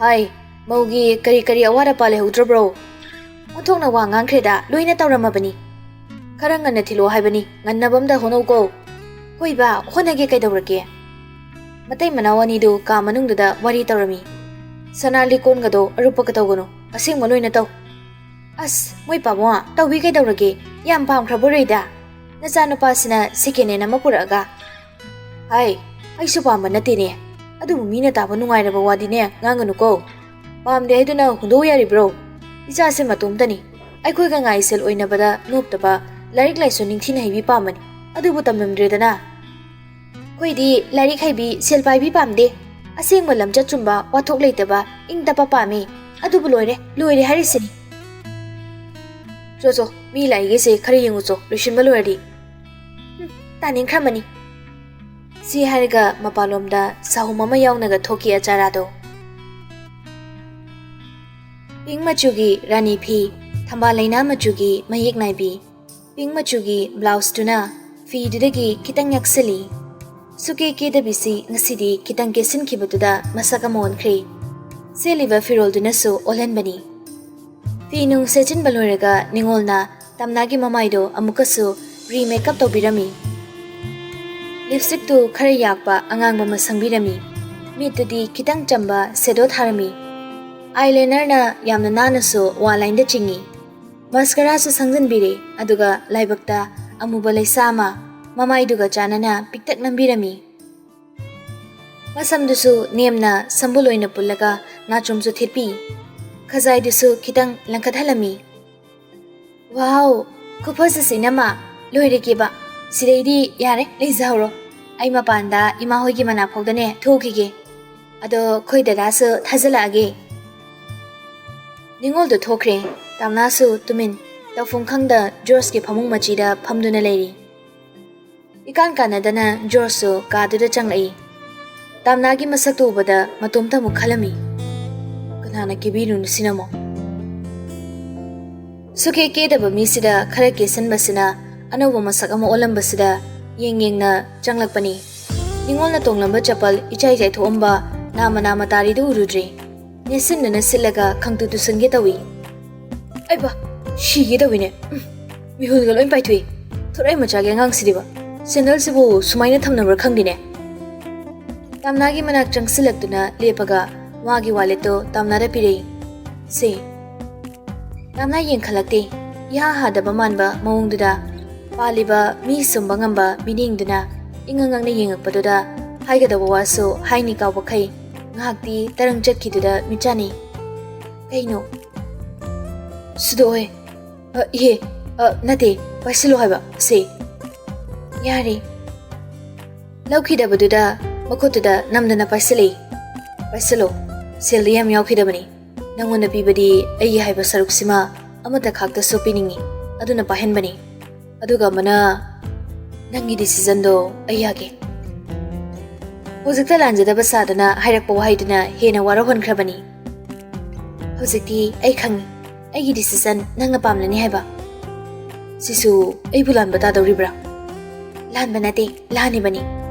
"ꯍꯥꯏ, ꯃꯧꯒꯤ ꯀꯔꯤ ꯀꯔꯤ ꯑꯋꯥꯠ ꯑꯄꯥ ꯂꯩꯍꯧꯗ꯭ꯔꯕ꯭ꯔꯣ?" ꯑꯣꯟꯊꯣꯛꯅ ꯋꯥ ꯉꯥꯡꯈ꯭ꯔꯦꯗ, ꯂꯣꯏꯅ ꯇꯧꯔꯝꯃꯕꯅꯤ꯫ "ꯈꯔ ꯉꯟꯅ ꯊꯤꯜꯂꯛꯑꯣ ꯍꯥꯏꯕꯅꯤ, ꯉꯟꯅꯕ ꯑꯝꯇ ꯍꯣꯠꯅꯧꯀꯣ꯫" "ꯍꯣꯏ ꯕꯥ, ꯍꯣꯠꯅꯒꯦ, ꯀꯩꯗꯧꯔꯒꯦ?" ꯃꯇꯩ ꯃꯅꯥꯎ ꯑꯅꯤꯗꯨ ꯀꯥ ꯃꯅꯨꯡꯗꯨꯗ ꯋꯥꯔꯤ ꯇꯧꯔꯝꯃꯤ꯫ "ꯁꯅꯥ ꯂꯤꯛꯀꯣꯟꯒꯗꯣ ꯑꯔꯨꯞꯄꯒ ꯇꯧꯒꯅꯨ, ꯑꯁꯦꯡꯕ ꯂꯣꯏꯅ ꯇꯧ꯫" "ꯑꯁ, ꯃꯣꯏ ꯄꯥꯕꯨꯡ ꯇꯧꯕꯤ ꯀꯩꯗꯧꯔꯒꯦ? ꯌꯥꯝ ꯄꯥꯝꯈ꯭ꯔꯕ ꯔꯣꯏꯗ꯫ ꯅꯆꯥꯅꯨꯄꯥꯁꯤꯅ ꯁꯦꯀꯦꯟ ꯍꯦꯟ ꯑꯃ ꯄꯨꯔꯛꯑꯒ꯫" "ꯍꯥꯏ, ꯑꯩꯁꯨ ꯄꯥꯝꯕ ꯅꯠꯇꯦꯅꯦ꯫ ꯑꯗꯨꯕꯨ ꯃꯤꯅ ꯇꯥꯕ ꯅꯨꯡꯉꯥꯏꯔꯕ ꯋꯥꯗꯤꯅꯦ ꯉꯥꯡꯒꯅꯨꯀꯣ꯫ ꯄꯥꯝꯗꯦ ꯍꯥꯏꯗꯨꯅ ꯍꯨꯟꯗꯣꯛꯎ ꯌꯥꯔꯤꯕ꯭ꯔꯣ? ꯏꯆꯥꯁꯦ ꯃꯇꯣꯝꯇꯅꯤ꯫ ꯑꯩꯈꯣꯏꯒ ꯉꯥꯏꯁꯦꯜ ꯑꯣꯏꯅꯕꯗ ꯅꯣꯞꯇꯕ, ꯂꯥꯏꯔꯤꯛ ꯂꯥꯏꯁꯨ ꯅꯤꯡꯊꯤꯅ ꯍꯩꯕꯤ ꯄꯥꯝꯕꯅꯤ꯫ ꯑꯗꯨꯕꯨ ꯇꯝꯂꯝꯗ꯭ꯔꯦꯗꯅ꯫" "ꯑꯩꯈꯣꯏꯗꯤ ꯂꯥꯏꯔꯤꯛ ꯍꯩꯕꯤ, ꯁꯦꯜ ꯄꯥꯏꯕꯤ ꯄꯥꯝꯗꯦ꯫ ꯑꯁꯦꯡꯕ ꯂꯝꯆꯠ ꯆꯨꯝꯕ, ꯋꯥꯊꯣꯛ ꯂꯩꯇꯕ, ꯏꯪ ꯇꯞꯄ ꯄꯥꯝꯃꯤ꯫ ꯑꯗꯨꯕꯨ ꯂꯣꯏꯔꯦ, ꯂꯣꯏꯔꯦ ꯍꯥꯏꯔꯤꯁꯤꯅꯤ꯫" "ꯆꯣ ꯆꯣ, ꯃꯤ ꯂꯥꯛꯏꯒꯦꯁꯦ ꯈꯔ ꯌꯦꯡꯉꯨ ꯆꯣ, ꯂꯣꯏꯁꯤꯟꯕ ꯂꯣꯏꯔꯗꯤ꯫" "ꯍꯨꯝ, ꯇꯥꯅꯤꯡꯈ꯭ꯔꯃꯅꯤ꯫" ꯁꯤ ꯍꯥꯏꯔꯒ ꯃꯄꯥꯟꯂꯣꯝꯗ ꯁꯥꯍꯨꯝ ꯑꯃ ꯌꯥꯎꯅꯒ ꯊꯣꯛꯈꯤ ꯑꯆꯥꯔꯥꯗꯣ꯫ ꯄꯤꯡ ꯃꯆꯨꯒꯤ ꯔꯥꯅꯤ ꯐꯤ, ꯊꯝꯕꯥꯜ ꯂꯩꯅꯥ ꯃꯆꯨꯒꯤ ꯃꯌꯦꯛ ꯅꯥꯏꯕꯤ, ꯄꯤꯡ ꯃꯆꯨꯒꯤ ꯕ꯭ꯂꯥꯎꯁꯇꯨꯅ ꯐꯤꯗꯨꯗꯒꯤ ꯈꯤꯇꯪ ꯌꯥꯛꯁꯤꯜꯂꯤ꯫ ꯁꯨꯀꯦ ꯀꯦꯗꯕꯤꯁꯤ ꯉꯁꯤꯗꯤ ꯈꯤꯇꯪ ꯀꯦꯁꯤꯟꯈꯤꯕꯗꯨꯗ ꯃꯁꯛ ꯑꯃ ꯑꯣꯟꯈ꯭ꯔꯦ꯫ ꯁꯦꯠꯂꯤꯕ ꯐꯤꯔꯣꯜꯗꯨꯅꯁꯨ ꯑꯣꯜꯍꯟꯕꯅꯤ꯫ ꯐꯤ ꯅꯨꯡ ꯁꯦꯠꯆꯤꯟꯕ ꯂꯣꯏꯔꯒ ꯅꯤꯉꯣꯜꯅ ꯇꯝꯅꯥꯒꯤ ꯃꯃꯥꯏꯗꯣ ꯑꯃꯨꯛꯀꯁꯨ ꯔꯤ ꯃꯦꯀꯞ ꯇꯧꯕꯤꯔꯝꯃꯤ꯫ ꯂꯤꯞꯁꯇꯤꯛꯇꯨ ꯈꯔ ꯌꯥꯛꯄ ꯑꯉꯥꯡꯕ ꯑꯃ ꯁꯪꯕꯤꯔꯝꯃꯤ꯫ ꯃꯤꯠꯇꯨꯗꯤ ꯈꯤꯇꯪ ꯆꯝꯕ ꯁꯦꯗꯣ ꯊꯥꯔꯝꯃꯤ꯫ ꯑꯥꯏꯂꯥꯏꯅꯔꯅ ꯌꯥꯝꯅ ꯅꯥꯟꯅꯁꯨ ꯋꯥ ꯂꯥꯏꯟꯗ ꯆꯤꯡꯉꯤ꯫ ꯃꯁꯀꯔꯥꯁꯨ ꯁꯪꯖꯟꯕꯤꯔꯦ, ꯑꯗꯨꯒ ꯂꯥꯏꯕꯛꯇ ꯑꯃꯨꯕ ꯂꯩꯁꯥ ꯑꯃ ꯃꯃꯥꯏꯗꯨꯒ ꯆꯥꯟꯅꯅ ꯄꯤꯛꯇꯛ ꯅꯝꯕꯤꯔꯝꯃꯤ꯫ ꯃꯁꯝꯗꯨꯁꯨ ꯅꯦꯝꯅ ꯁꯝꯕꯨꯜ ꯑꯣꯏꯅ ꯄꯨꯜꯂꯒ ꯅꯥꯆꯣꯝꯁꯨ ꯊꯦꯠꯄꯤ꯫ ꯈꯖꯥꯏꯗꯨꯁꯨ ꯈꯤꯇꯪ ꯂꯪꯈꯠꯍꯜꯂꯝꯃꯤ꯫ "ꯋꯥꯎ, ꯈꯨꯐꯖꯁꯤ ꯏꯅꯝꯃ, ꯂꯣꯏꯔꯒꯦꯕ꯫ ꯁꯤꯗꯩꯗꯤ ꯌꯥꯔꯦ, ꯂꯩꯖꯍꯧꯔꯣ꯫ ꯑꯩ ꯃꯄꯥꯟꯗ ꯏꯃꯥ ꯍꯣꯏꯒꯤ ꯃꯅꯥꯛꯐꯥꯎꯗꯅꯦ ꯊꯣꯛꯈꯤꯒꯦ꯫ ꯑꯗꯣ ꯑꯩꯈꯣꯏ ꯗꯗꯥꯁꯨ ꯊꯥꯖꯤꯜꯂꯛꯑꯒꯦ꯫" ꯅꯤꯉꯣꯜꯗꯣ ꯊꯣꯛꯈ꯭ꯔꯦ꯫ ꯇꯝꯅꯥꯁꯨ ꯇꯨꯃꯤꯟ ꯇꯧꯐꯝ ꯈꯪꯗ ꯖꯣꯔꯖꯀꯤ ꯐꯃꯨꯡ ꯃꯆꯤꯗ ꯐꯝꯗꯨꯅ ꯂꯩꯔꯤ꯫ ꯏꯀꯥꯟ ꯀꯥꯟꯅꯗꯅ ꯖꯣꯔꯖꯁꯨ ꯀꯥꯗꯨꯗ ꯆꯪꯂꯛꯏ꯫ ꯇꯥꯝꯅꯥꯒꯤ ꯃꯁꯛꯇꯨ ꯎꯕꯗ ꯃꯇꯣꯝꯇ ꯑꯃꯨꯛ ꯈꯜꯂꯝꯃꯤ, "ꯀꯅꯥꯅ ꯀꯦꯕꯤꯔꯨꯅꯨ ꯁꯤꯅꯃꯣ?" ꯁꯨꯀꯦ ꯀꯦꯗꯕ ꯃꯤꯁꯤꯗ ꯈꯔ ꯀꯦꯁꯤꯟꯕꯁꯤꯅ ꯑꯅꯧꯕ ꯃꯁꯛ ꯑꯃ ꯑꯣꯜꯂꯝꯕꯁꯤꯗ ꯌꯦꯡ ꯌꯦꯡꯅ ꯆꯪꯂꯛꯄꯅꯤ꯫ ꯅꯤꯉꯣꯜꯅ ꯇꯣꯡꯂꯝꯕ ꯆꯄꯜ ꯏꯆꯥꯏ ꯆꯥꯏꯊꯣꯛꯑꯝꯕ ꯅꯥꯃ ꯅꯥꯃ ꯇꯥꯔꯤꯗꯨ ꯎꯔꯨꯗ꯭ꯔꯦ꯫ ꯅꯦꯠꯁꯤꯟꯗꯨꯅ ꯁꯤꯠꯂꯒ ꯈꯪꯇꯨ ꯇꯨꯁꯟꯒꯦ ꯇꯧꯏ꯫ "ꯑꯩꯕ, ꯁꯤꯒꯦ ꯇꯧꯏꯅꯦ꯫ ꯎꯝ, ꯃꯤꯍꯨꯜꯒ ꯂꯣꯏ ꯄꯥꯏꯊꯣꯛꯏ꯫ ꯊꯣꯔꯛꯏ ꯃꯆꯥꯒꯤ ꯑꯉꯥꯡꯁꯤꯗꯤꯕ꯫ ꯁꯦꯟꯗꯜꯁꯤꯕꯨ ꯁꯨꯃꯥꯏꯅ ꯊꯝꯅꯕ꯭ꯔꯥ ꯈꯪꯗꯦꯅꯦ꯫ ꯇꯥꯝꯅꯥꯒꯤ ꯃꯅꯥꯛ ꯆꯪꯁꯤꯜꯂꯛꯇꯨꯅ ꯂꯦꯞꯄꯒ ꯃꯥꯒꯤ walletꯇꯣ ꯇꯥꯝꯅꯥꯗ ꯄꯤꯔꯛꯏ꯫ "ꯁꯦ꯫" ꯇꯥꯝꯅꯥ ꯌꯦꯡꯈꯠꯂꯛꯇꯦ꯫ ꯏꯍꯥ ꯍꯥꯗꯕ ꯃꯥꯟꯕ ꯃꯑꯣꯡꯗꯨꯗ ꯄꯥꯜꯂꯤꯕ ꯃꯤ ꯁꯨꯝꯕ ꯉꯝꯕ ꯃꯤꯠꯌꯦꯡꯗꯨꯅ ꯏꯉꯛ ꯉꯛꯅ ꯌꯦꯡꯉꯛꯄꯗꯨꯗ ꯍꯥꯏꯒꯗꯧꯕ ꯋꯥꯁꯨ ꯍꯥꯏꯅꯤ ꯀꯥꯎꯕꯈꯩ ꯉꯥꯏꯍꯥꯛꯇꯤ ꯇꯔꯪ ꯆꯠꯈꯤꯗꯨꯗ ꯃꯤꯠꯆꯥꯅꯤ꯫ "ꯀꯩꯅꯣ?" "ꯁꯨꯗꯣꯛꯑꯣꯏ꯫" "ꯑ, ꯏꯍꯦ, ꯑ, ꯅꯠꯇꯦ, ꯄꯥꯏꯁꯤꯜꯂꯣ ꯍꯥꯏꯕ, ꯁꯦ꯫" "ꯌꯥꯔꯦ꯫" ꯂꯧꯈꯤꯗꯕꯗꯨꯗ ꯃꯈꯨꯠꯇꯨꯗ ꯅꯝꯗꯅ ꯄꯥꯏꯁꯤꯜꯂꯛꯏ꯫ "ꯄꯥꯏꯁꯤꯜꯂꯣ, ꯁꯦꯜꯗꯤ ꯌꯥꯝ ꯌꯥꯎꯈꯤꯗꯕꯅꯤ꯫ ꯅꯪꯉꯣꯟꯗ ꯄꯤꯕꯗꯤ ꯑꯩꯒꯤ ꯍꯥꯏꯕ ꯁꯔꯨꯛꯁꯤꯃ ꯑꯃꯠꯇ ꯈꯥꯛꯇꯁꯨ ꯄꯤꯅꯤꯡꯉꯤ, ꯑꯗꯨꯅ ꯄꯥꯏꯍꯟꯕꯅꯤ꯫ ꯑꯗꯨꯒ ꯑꯃꯅ, ꯅꯪꯒꯤ decisionꯗꯣ ꯑꯩ ꯌꯥꯒꯦ꯫" ꯍꯧꯖꯤꯛꯇ ꯂꯥꯟꯖꯗꯕ ꯁꯥꯗꯨꯅ ꯍꯥꯏꯔꯛꯄ ꯋꯥꯍꯩꯗꯨꯅ ꯍꯦꯟꯅ ꯋꯥꯔꯧꯍꯟꯈ꯭ꯔꯕꯅꯤ꯫ "ꯍꯧꯖꯤꯛꯇꯤ ꯑꯩ ꯈꯪꯉꯤ, ꯑꯩꯒꯤ decision ꯅꯪꯅ ꯄꯥꯝꯂꯅꯤ ꯍꯥꯏꯕ꯫" "ꯁꯤꯁꯨ ꯑꯩꯕꯨ ꯂꯥꯟꯕ ꯇꯥꯗꯧꯔꯤꯕ꯭ꯔꯥ?" "ꯂꯥꯟꯕ ꯅꯠꯇꯦ, ꯂꯥꯟꯅꯤꯕꯅꯤ꯫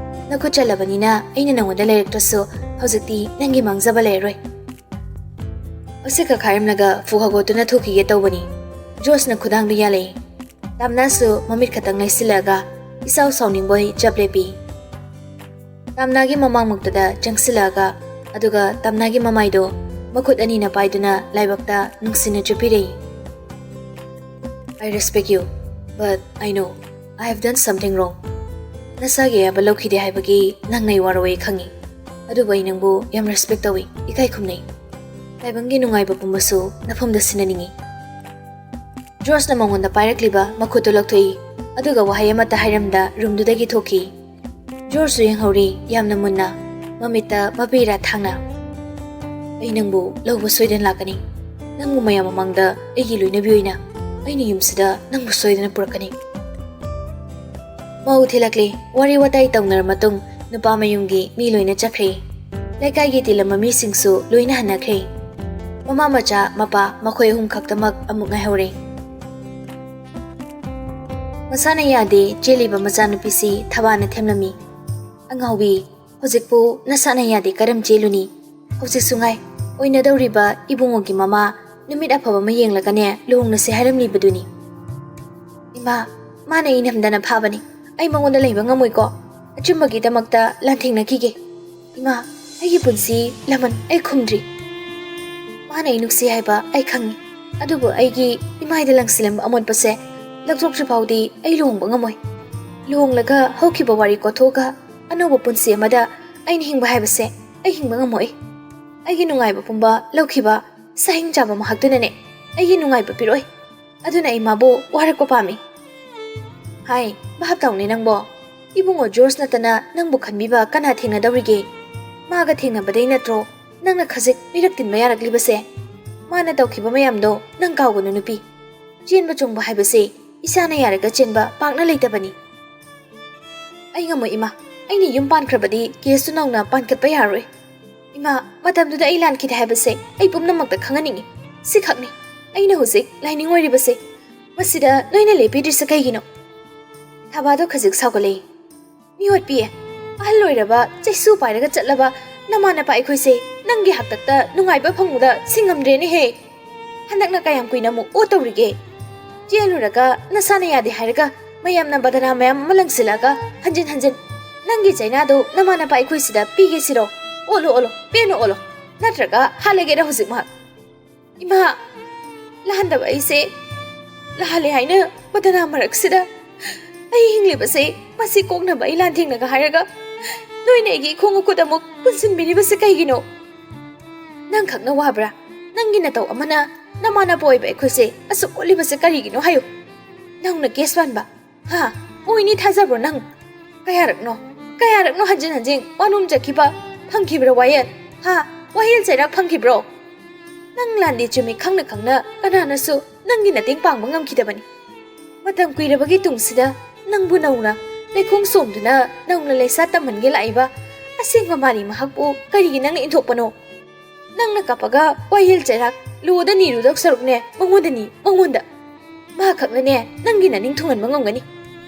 ꯅꯈꯨꯠ ꯆꯠꯂꯕꯅꯤꯅ ꯑꯩꯅ ꯅꯪꯉꯣꯟꯗ ꯂꯩꯔꯛꯇ꯭ꯔꯁꯨ ꯍꯧꯖꯤꯛꯇꯤ ꯅꯪꯒꯤ ꯃꯥꯡꯖꯕ ꯂꯩꯔꯔꯣꯏ꯫" ꯑꯁꯤ ꯀꯈꯥꯏꯔꯝꯂꯒ ꯐꯨ ꯍꯧꯒꯠꯇꯨꯅ ꯊꯣꯛꯈꯤꯒꯦ ꯇꯧꯕꯅꯤ꯫ ꯖꯣꯔꯖꯅ ꯈꯨꯗꯥꯡꯗꯨ ꯌꯥꯜꯂꯛꯏ꯫ ꯇꯥꯝꯅꯥꯁꯨ ꯃꯃꯤꯠ ꯈꯛꯇꯪ ꯂꯩꯁꯤꯜꯂꯒ ꯏꯁꯥꯎ ꯁꯥꯎꯅꯤꯡꯕꯣꯏ ꯆꯞ ꯂꯦꯞꯄꯤ꯫ ꯇꯥꯝꯅꯥꯒꯤ ꯃꯃꯥꯡꯃꯛꯇꯗ ꯆꯪꯁꯤꯜꯂꯛꯑꯒ, ꯑꯗꯨꯒ ꯇꯥꯝꯅꯥꯒꯤ ꯃꯃꯥꯏꯗꯣ ꯃꯈꯨꯠ ꯑꯅꯤꯅ ꯄꯥꯏꯗꯨꯅ ꯂꯥꯏꯕꯛꯇ ꯅꯨꯡꯁꯤꯅ ꯆꯨꯞꯄꯤꯔꯛꯏ꯫ "I respect you, but I know I have done something wrong. ꯅꯁꯥꯒꯤ ꯑꯌꯥꯕ ꯂꯧꯈꯤꯗꯦ ꯍꯥꯏꯕꯒꯤ ꯅꯪꯅ ꯑꯩ ꯋꯥꯔꯧꯋꯦ ꯈꯪꯉꯤ꯫ ꯑꯗꯨꯕꯨ ꯑꯩ ꯅꯪꯕꯨ ꯌꯥꯝ respect ꯇꯧꯏ, ꯏꯀꯥꯏ ꯈꯨꯝꯅꯩ꯫ ꯇꯥꯏꯕꯪꯒꯤ ꯅꯨꯡꯉꯥꯏꯕ ꯄꯨꯝꯕꯁꯨ ꯅꯐꯝꯗ ꯁꯤꯟꯅꯅꯤꯡꯏ꯫" ꯖꯣꯔꯖꯅ ꯃꯉꯣꯟꯗ ꯄꯥꯏꯔꯛꯂꯤꯕ ꯃꯈꯨꯠꯇꯨ ꯂꯧꯊꯣꯛꯏ, ꯑꯗꯨꯒ ꯋꯥꯍꯩ ꯑꯃꯠꯇ ꯍꯥꯏꯔꯝꯗ ꯔꯨꯝꯗꯨꯗꯒꯤ ꯊꯣꯛꯈꯤ꯫ ꯖꯣꯔꯖꯁꯨ ꯌꯦꯡꯍꯧꯔꯤ ꯌꯥꯝꯅ ꯃꯨꯟꯅ, ꯃꯃꯤꯠꯇ ꯃꯄꯤꯔꯥ ꯊꯥꯡꯅ꯫ "ꯑꯩ ꯅꯪꯕꯨ ꯂꯧꯕ ꯁꯣꯏꯗꯅ ꯂꯥꯛꯀꯅꯤ꯫ ꯅꯪꯕꯨ ꯃꯌꯥꯝ ꯃꯃꯥꯡꯗ ꯑꯩꯒꯤ ꯂꯣꯏꯅꯕꯤ ꯑꯣꯏꯅ ꯑꯩꯅ ꯌꯨꯝꯁꯤꯗ ꯅꯪꯕꯨ ꯁꯣꯏꯗꯅ ꯄꯨꯔꯛꯀꯅꯤ꯫" ꯃꯧ ꯊꯤꯜꯂꯛꯂꯦ꯫ ꯋꯥꯔꯤ ꯋꯥꯇꯥꯏ ꯇꯧꯅꯔ ꯃꯇꯨꯡ ꯅꯨꯄꯥ ꯃꯌꯨꯝꯒꯤ ꯃꯤ ꯂꯣꯏꯅ ꯆꯠꯈ꯭ꯔꯦ꯫ ꯂꯩꯀꯥꯏꯒꯤ ꯇꯤꯜꯂꯝꯕ ꯃꯤꯁꯤꯡꯁꯨ ꯂꯣꯏꯅ ꯍꯟꯅꯈ꯭ꯔꯦ꯫ ꯃꯃꯥ ꯃꯆꯥ ꯃꯄꯥ ꯃꯈꯣꯏ ꯑꯍꯨꯝ ꯈꯛꯇꯃꯛ ꯑꯃꯨꯛ ꯉꯥꯏꯍꯧꯔꯦ꯫ ꯃꯁꯥꯅ ꯌꯥꯗꯦ ꯆꯦꯜꯂꯤꯕ ꯃꯆꯥꯅꯨꯄꯤꯁꯤ ꯊꯕꯥꯅ ꯊꯦꯝꯂꯝꯃꯤ꯫ "ꯑꯉꯥꯎꯕꯤ, ꯍꯧꯖꯤꯛꯄꯨ ꯅꯁꯥꯅ ꯌꯥꯗꯦ ꯀꯔꯝ ꯆꯦꯜꯂꯨꯅꯤ? ꯍꯧꯖꯤꯛꯁꯨ ꯉꯥꯏ, ꯑꯣꯏꯅꯗꯧꯔꯤꯕ ꯏꯕꯨꯡꯉꯣꯒꯤ ꯃꯃꯥ ꯅꯨꯃꯤꯠ ꯑꯐꯕ ꯑꯃ ꯌꯦꯡꯂꯒꯅꯦ ꯂꯨꯍꯣꯡꯅꯁꯦ ꯍꯥꯏꯔꯝꯂꯤꯕꯗꯨꯅꯤ꯫" "ꯏꯃꯥ, ꯃꯥꯅ ꯑꯩ ꯅꯝꯗꯅ ꯐꯥꯕꯅꯤ꯫ ꯑꯩ ꯃꯉꯣꯟꯗ ꯂꯩꯕ ꯉꯝꯃꯣꯏꯀꯣ꯫ ꯑꯆꯨꯝꯕꯒꯤꯗꯃꯛꯇ ꯂꯥꯟꯊꯦꯡꯅꯈꯤꯒꯦ꯫ ꯏꯃꯥ, ꯑꯩꯒꯤ ꯄꯨꯟꯁꯤ ꯂꯃꯟ ꯑꯩ ꯈꯨꯝꯗ꯭ꯔꯤ꯫ ꯃꯥꯅ ꯑꯩ ꯅꯨꯡꯁꯤ ꯍꯥꯏꯕ ꯑꯩ ꯈꯪꯉꯤ꯫ ꯑꯗꯨꯕꯨ ꯑꯩꯒꯤ ꯏꯃꯥꯏꯗ ꯂꯪꯁꯤꯜꯂꯝꯕ ꯑꯃꯣꯠꯄꯁꯦ ꯂꯧꯊꯣꯛꯇ꯭ꯔꯤ ꯐꯥꯎꯗꯤ ꯑꯩ ꯂꯨꯍꯣꯡꯕ ꯉꯝꯃꯣꯏ꯫ ꯂꯨꯍꯣꯡꯂꯒ ꯍꯧꯈꯤꯕ ꯋꯥꯔꯤ ꯀꯣꯊꯣꯛꯑꯒ ꯑꯅꯧꯕ ꯄꯨꯟꯁꯤ ꯑꯃꯗ ꯑꯩꯅ ꯍꯤꯡꯕ ꯍꯥꯏꯕꯁꯦ ꯑꯩ ꯍꯤꯡꯕ ꯉꯝꯃꯣꯏ꯫ ꯑꯩꯒꯤ ꯅꯨꯡꯉꯥꯏꯕ ꯄꯨꯝꯕ ꯂꯧꯈꯤꯕ ꯁꯥꯍꯤꯡ ꯆꯥꯕ ꯃꯍꯥꯛꯇꯨꯅꯅꯦ ꯑꯩꯒꯤ ꯅꯨꯡꯉꯥꯏꯕ ꯄꯤꯔꯛꯑꯣꯏ꯫ ꯑꯗꯨꯅ ꯑꯩ ꯃꯥꯕꯨ ꯋꯥꯔꯛꯄ ꯄꯥꯝꯃꯤ꯫" "ꯍꯥꯏ, ꯚꯥꯞ ꯇꯧꯅꯦ ꯅꯪꯕꯣ꯫ ꯏꯕꯨꯡꯉꯣ ꯖꯣꯔꯖ ꯅꯠꯇꯅ ꯅꯪꯕꯨ ꯈꯟꯕꯤꯕ ꯀꯅꯥ ꯊꯦꯡꯅꯗꯧꯔꯤꯒꯦ? ꯃꯥꯒ ꯊꯦꯡꯅꯕꯗꯩ ꯅꯠꯇ꯭ꯔꯣ ꯅꯪꯅ ꯈꯖꯤꯛ ꯃꯤꯔꯛ ꯇꯤꯟꯕ ꯌꯥꯔꯛꯂꯤꯕꯁꯦ? ꯃꯥꯅ ꯇꯧꯈꯤꯕ ꯃꯌꯥꯝꯗꯣ ꯅꯪ ꯀꯥꯎꯒꯅꯨ ꯅꯨꯄꯤ꯫ ꯆꯦꯟꯕ ꯆꯣꯡꯕ ꯍꯥꯏꯕꯁꯦ ꯏꯁꯥꯅ ꯌꯥꯔꯒ ꯆꯦꯟꯕ ꯄꯥꯛꯅ ꯂꯩꯇꯕꯅꯤ꯫" "ꯑꯩ ꯉꯝꯃꯣꯏ ꯏꯃꯥ꯫ ꯑꯩꯅ ꯌꯨꯝ ꯄꯥꯟꯈ꯭ꯔꯕꯗꯤ ꯀꯦꯁꯇꯨ ꯅꯧꯅ ꯄꯥꯟꯈꯠꯄ ꯌꯥꯔꯣꯏ꯫ ꯏꯃꯥ, ꯃꯇꯝꯗꯨꯗ ꯑꯩ ꯂꯥꯟꯈꯤꯗꯦ ꯍꯥꯏꯕꯁꯦ ꯑꯩ ꯄꯨꯝꯅꯃꯛꯇ ꯈꯪꯍꯟꯅꯤꯡꯉꯤ꯫ ꯁꯤꯈꯛꯅꯤ ꯑꯩꯅ ꯍꯧꯖꯤꯛ ꯂꯥꯏꯅꯤꯡ ꯑꯣꯏꯔꯤꯕꯁꯦ꯫ ꯃꯁꯤꯗ ꯅꯣꯏꯅ ꯂꯦꯞꯄꯤꯗ꯭ꯔꯤꯁꯦ ꯀꯩꯒꯤꯅꯣ?" ꯊꯕꯥꯗꯣ ꯈꯖꯤꯛ ꯁꯥꯎꯒꯠꯂꯛꯏ꯫ "ꯃꯤꯑꯣꯠꯄꯤ, ꯑꯍꯜ ꯑꯣꯏꯔꯕ, ꯆꯩꯁꯨ ꯄꯥꯏꯔꯒ ꯆꯠꯂꯕ ꯅꯃꯥ ꯅꯄꯥ ꯑꯩꯈꯣꯏꯁꯦ ꯅꯪꯒꯤ ꯍꯥꯛꯇꯛꯇ ꯅꯨꯡꯉꯥꯏꯕ ꯐꯪꯕꯗ ꯁꯤꯡꯉꯝꯗ꯭ꯔꯦꯅꯦꯍꯦ꯫ ꯍꯟꯗꯛꯅ ꯀꯌꯥꯝ ꯀꯨꯏꯅ ꯑꯃꯨꯛ ꯑꯣꯠ ꯇꯧꯔꯤꯒꯦ? ꯆꯦꯜꯂꯨꯔꯒ ꯅꯁꯥꯅ ꯌꯥꯗꯦ ꯍꯥꯏꯔꯒ ꯃꯌꯥꯝꯅ ꯕꯗꯅꯥ ꯃꯌꯥꯝ ꯑꯃ ꯂꯪꯁꯤꯜꯂꯛꯑꯒ ꯍꯟꯖꯤꯟ ꯍꯟꯖꯤꯟ ꯅꯪꯒꯤ ꯆꯩꯅꯥꯗꯨ ꯅꯃꯥ ꯅꯄꯥ ꯑꯩꯈꯣꯏꯁꯤꯗ ꯄꯤꯒꯦ ꯁꯤꯔꯣ? ꯑꯣꯠꯂꯣ, ꯑꯣꯠꯂꯣ, ꯄꯦꯟꯅ ꯑꯣꯠꯂꯣ꯫ ꯅꯠꯇ꯭ꯔꯒ ꯍꯥꯠꯂꯒꯦꯔꯥ ꯍꯧꯖꯤꯛꯃꯛ?" "ꯏꯃꯥ, ꯂꯥꯍꯟꯗꯕ ꯑꯩꯁꯦ ꯂꯥꯍꯜꯂꯦ ꯍꯥꯏꯅ ꯕꯗꯅꯥ ꯃꯔꯛꯁꯤꯗ ꯑꯩ ꯍꯤꯡꯂꯤꯕꯁꯦ ꯃꯁꯤ ꯀꯣꯛꯅꯕ ꯑꯩ ꯂꯥꯟꯊꯦꯡꯅꯒ ꯍꯥꯏꯔꯒ ꯅꯣꯏꯅ ꯑꯩꯒꯤ ꯏꯈꯣꯡ ꯏꯈꯨꯠ ꯑꯃꯨꯛ ꯄꯨꯟꯁꯤꯟꯕꯤꯔꯤꯕꯁꯦ ꯀꯩꯒꯤꯅꯣ? ꯅꯪꯈꯛꯅ ꯋꯥꯕ꯭ꯔꯥ? ꯅꯪꯒꯤ ꯅꯇꯧ ꯑꯃꯅ ꯅꯃꯥ ꯅꯄꯥ ꯑꯣꯏꯕ ꯑꯩꯈꯣꯏꯁꯦ ꯑꯁꯨꯛ ꯑꯣꯠꯂꯤꯕꯁꯦ ꯀꯔꯤꯒꯤꯅꯣ ꯍꯥꯏꯌꯨ? ꯅꯪꯅ ꯀꯦꯁ ꯄꯥꯟꯕ, ꯍꯥ? ꯑꯣꯏꯅꯤ ꯊꯥꯖꯕ꯭ꯔꯣ ꯅꯪ? ꯀꯌꯥꯔꯛꯅꯣ, ꯀꯌꯥꯔꯛꯅꯣ ꯍꯟꯖꯤꯟ ꯍꯟꯖꯤꯟ ꯋꯥꯅꯣꯝ ꯆꯠꯈꯤꯕ? ꯐꯪꯈꯤꯕ꯭ꯔꯣ ꯋꯥꯌꯦꯜ? ꯍꯥ? ꯋꯥꯌꯦꯜ ꯆꯩꯔꯥꯛ ꯐꯪꯈꯤꯕ꯭ꯔꯣ? ꯅꯪ ꯂꯥꯟꯗꯤ ꯆꯨꯝꯃꯤ ꯈꯪꯅ ꯈꯪꯅ ꯀꯅꯥꯅꯁꯨ ꯅꯪꯒꯤ ꯃꯇꯦꯡ ꯄꯥꯡꯕ ꯉꯝꯈꯤꯗꯕꯅꯤ꯫ ꯃꯇꯝ ꯀꯨꯏꯔꯕꯒꯤ ꯇꯨꯡꯁꯤꯗ ꯅꯪꯕꯨ ꯅꯧꯅ ꯂꯩꯈꯣꯡ ꯁꯣꯝꯗꯨꯅ ꯅꯧꯅ ꯂꯩꯁꯥ ꯇꯝꯍꯟꯒꯦ ꯂꯥꯛꯏꯕ ꯑꯁꯦꯡꯕ ꯃꯥꯅꯤ ꯃꯍꯥꯛꯄꯨ ꯀꯔꯤꯒꯤ ꯅꯪꯅ ꯏꯟꯊꯣꯛꯄꯅꯣ? ꯅꯪꯅ ꯀꯞꯄꯒ ꯋꯥꯌꯦꯜ ꯆꯩꯔꯥꯛ ꯂꯨꯗ ꯅꯤꯔꯨꯗꯧ ꯁꯔꯨꯛꯅꯦ ꯃꯉꯣꯟꯗꯅꯤ, ꯃꯉꯣꯟꯗ꯫ ꯃꯍꯥꯛ ꯈꯛꯅꯅꯦ ꯅꯪꯒꯤ ꯅꯅꯤꯡ ꯊꯨꯡꯍꯟꯕ ꯉꯝꯒꯅꯤ꯫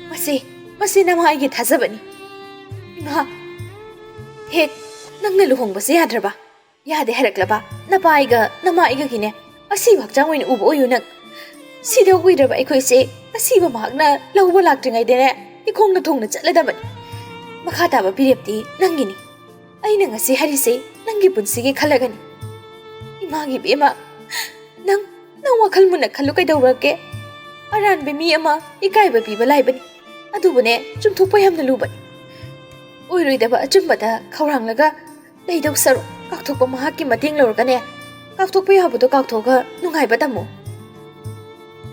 ꯃꯁꯤ, ꯃꯁꯤ ꯅꯃꯥ ꯑꯩꯒꯤ ꯊꯥꯖꯕꯅꯤ꯫ ꯏꯃꯥ, ꯍꯦꯛ ꯅꯪꯅ ꯂꯨꯍꯣꯡꯕꯁꯦ ꯌꯥꯗ꯭ꯔꯕ? ꯌꯥꯗꯦ ꯍꯥꯏꯔꯛꯂꯕ? ꯅꯄꯥ ꯑꯩꯒ ꯅꯃꯥ ꯑꯩꯒꯒꯤꯅꯦ ꯑꯁꯤꯕ ꯍꯛꯆꯥꯡ ꯑꯣꯏꯅ ꯎꯕ ꯑꯣꯏꯌꯨ ꯅꯪ꯫ ꯁꯤꯗꯧ ꯀꯨꯏꯗ꯭ꯔꯕ ꯑꯩꯈꯣꯏꯁꯦ ꯑꯁꯤꯕ ꯃꯍꯥꯛꯅ ꯂꯧꯕ ꯂꯥꯛꯇ꯭ꯔꯤꯉꯩꯗꯅꯦ ꯏꯈꯣꯡꯅ ꯊꯣꯡꯅ ꯆꯠꯂꯗꯕꯅꯤ꯫ ꯃꯈꯥ ꯇꯥꯕ ꯐꯤꯔꯦꯞꯇꯤ ꯅꯪꯒꯤꯅꯤ꯫ ꯑꯩꯅ ꯉꯁꯤ ꯍꯥꯏꯔꯤꯁꯦ ꯅꯪꯒꯤ ꯄꯨꯟꯁꯤꯒꯤ ꯈꯜꯂꯒꯅꯤ꯫ ꯏꯃꯥꯒꯤ ꯏꯕꯦꯝꯃ, ꯅꯪ, ꯅꯪ ꯋꯥꯈꯜ ꯃꯨꯟꯅ ꯈꯜꯂꯨ ꯀꯩꯗꯧꯔꯒꯦ? ꯑꯔꯥꯟꯕ ꯃꯤ ꯑꯃ ꯏꯀꯥꯏꯕ ꯄꯤꯕ ꯂꯥꯏꯕꯅꯤ꯫ ꯑꯗꯨꯕꯨꯅꯦ, ꯆꯨꯝꯊꯣꯛꯄ ꯌꯥꯝꯅ ꯂꯨꯕꯅꯤ꯫ ꯑꯣꯏꯔꯣꯏꯗꯕ ꯑꯆꯨꯝꯕꯗ ꯈꯧꯔꯥꯡꯂꯒ ꯂꯩꯗꯧ ꯁꯔꯨꯛ, ꯀꯥꯎꯊꯣꯛꯄ ꯃꯍꯥꯛꯀꯤ ꯃꯇꯦꯡ ꯂꯧꯔꯒꯅꯦ, ꯀꯥꯎꯊꯣꯛꯄ ꯌꯥꯕꯗꯣ ꯀꯥꯎꯊꯣꯛꯑꯒ ꯅꯨꯡꯉꯥꯏꯕ ꯇꯝꯃꯨ꯫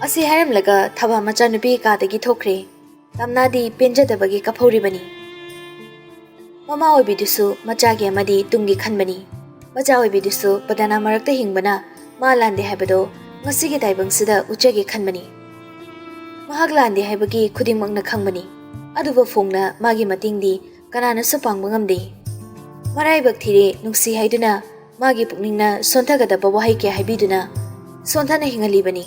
ꯑꯁꯤ ꯍꯥꯏꯔꯝꯂꯒ ꯊꯕꯥ ꯃꯆꯥꯅꯨꯄꯤ ꯀꯥꯗꯒꯤ ꯊꯣꯛꯈ꯭ꯔꯦ꯫ ꯇꯝꯅꯥꯗꯤ ꯄꯦꯟꯖꯗꯕꯒꯤ ꯀꯞꯍꯧꯔꯤꯕꯅꯤ꯫ ꯃꯃꯥ ꯑꯣꯏꯕꯤꯗꯨꯁꯨ ꯃꯆꯥꯒꯤ ꯑꯃꯗꯤ ꯇꯨꯡꯒꯤ ꯈꯟꯕꯅꯤ꯫ ꯃꯆꯥ ꯑꯣꯏꯕꯤꯗꯨꯁꯨ ꯕꯗꯅꯥ ꯃꯔꯛꯇ ꯍꯤꯡꯕꯅ ꯃꯥ ꯂꯥꯟꯗꯦ ꯍꯥꯏꯕꯗꯣ ꯉꯁꯤꯒꯤ ꯇꯥꯏꯕꯪꯁꯤꯗ ꯎꯠꯆꯒꯦ ꯈꯟꯕꯅꯤ꯫ ꯃꯍꯥꯛ ꯂꯥꯟꯗꯦ ꯍꯥꯏꯕꯒꯤ ꯈꯨꯗꯤꯡꯃꯛꯅ ꯈꯪꯕꯅꯤ꯫ ꯑꯗꯨꯕꯨ ꯐꯣꯡꯅ ꯃꯥꯒꯤ ꯃꯇꯦꯡꯗꯤ ꯀꯅꯥꯅꯁꯨ ꯄꯥꯡꯕ ꯉꯝꯗꯦ꯫ ꯃꯔꯥꯏꯕꯛ ꯊꯤꯔꯦ ꯅꯨꯡꯁꯤ ꯍꯥꯏꯗꯨꯅ ꯃꯥꯒꯤ ꯄꯨꯛꯅꯤꯡꯅ ꯁꯣꯟꯊꯒꯗꯕ ꯋꯥꯍꯩ ꯀꯌꯥ ꯍꯥꯏꯕꯤꯗꯨꯅ ꯁꯣꯟꯊꯅ ꯍꯤꯡꯍꯜꯂꯤꯕꯅꯤ꯫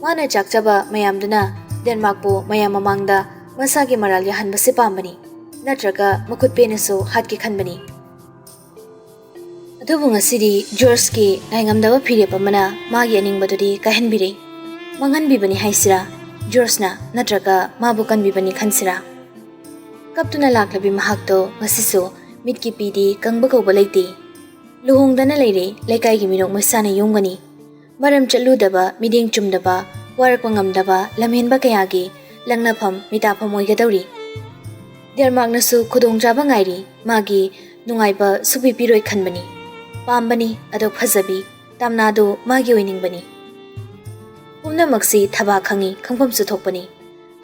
ꯃꯥꯅ ꯆꯥꯛꯆꯕ ꯃꯌꯥꯝꯗꯨꯅ ꯗꯦꯟꯃꯥꯔꯛꯄꯨ ꯃꯌꯥꯝ ꯃꯃꯥꯡꯗ ꯃꯁꯥꯒꯤ ꯃꯔꯥꯜ ꯌꯥꯍꯟꯕꯁꯤ ꯄꯥꯝꯕꯅꯤ, ꯅꯠꯇ꯭ꯔꯒ ꯃꯈꯨꯠ ꯄꯦꯟꯅꯁꯨ ꯍꯥꯠꯀꯦ ꯈꯟꯕꯅꯤ꯫ ꯑꯗꯨꯕꯨ ꯉꯁꯤꯗꯤ ꯖꯣꯔꯖꯀꯤ ꯉꯥꯏꯉꯝꯗꯕ ꯐꯤꯔꯦꯞ ꯑꯃꯅ ꯃꯥꯒꯤ ꯑꯅꯤꯡꯕꯗꯨꯗꯤ ꯀꯥꯏꯍꯟꯕꯤꯔꯦ꯫ ꯃꯥꯡꯍꯟꯕꯤꯕꯅꯤ ꯍꯥꯏꯁꯤꯔꯥ, ꯖꯣꯔꯖꯅ, ꯅꯠꯇ꯭ꯔꯒ ꯃꯥꯕꯨ ꯀꯟꯕꯤꯕꯅꯤ ꯈꯟꯁꯤꯔꯥ? ꯀꯞꯇꯨꯅ ꯂꯥꯛꯂꯕꯤ ꯃꯍꯥꯛꯇꯣ ꯉꯁꯤꯁꯨ ꯃꯤꯠꯀꯤ ꯄꯤꯗꯤ ꯀꯪꯕ ꯀꯧꯕ ꯂꯩꯇꯦ꯫ ꯂꯨꯍꯣꯡꯗꯅ ꯂꯩꯔꯦ, ꯂꯩꯀꯥꯏꯒꯤ ꯃꯤꯅꯣꯛ ꯃꯩꯁꯥꯅ ꯌꯣꯝꯒꯅꯤ꯫ ꯃꯔꯝ ꯆꯠꯂꯨꯗꯕ, ꯃꯤꯠꯌꯦꯡ ꯆꯨꯝꯗꯕ, ꯋꯥꯔꯛꯄ ꯉꯝꯗꯕ, ꯂꯝꯍꯦꯟꯕ ꯀꯌꯥꯒꯤ ꯂꯪꯅꯐꯝ, ꯃꯤꯇꯥꯐꯝ ꯑꯣꯏꯒꯗꯧꯔꯤ꯫ ꯗꯦꯟꯃꯥꯔꯛꯅꯁꯨ ꯈꯨꯗꯣꯡꯆꯥꯕ ꯉꯥꯏꯔꯤ, ꯃꯥꯒꯤ ꯅꯨꯡꯉꯥꯏꯕ ꯁꯨꯛꯄꯤ ꯄꯤꯔꯣꯏ ꯈꯟꯕꯅꯤ꯫ ꯄꯥꯝꯕꯅꯤ, ꯑꯗꯣ ꯐꯖꯕꯤ, ꯇꯥꯝꯅꯥꯗꯣ ꯃꯥꯒꯤ ꯑꯣꯏꯅꯤꯡꯕꯅꯤ꯫ ꯄꯨꯝꯅꯃꯛꯁꯤ ꯊꯕꯥ ꯈꯪꯉꯤ, ꯈꯪꯐꯝꯁꯨ ꯊꯣꯛꯄꯅꯤ꯫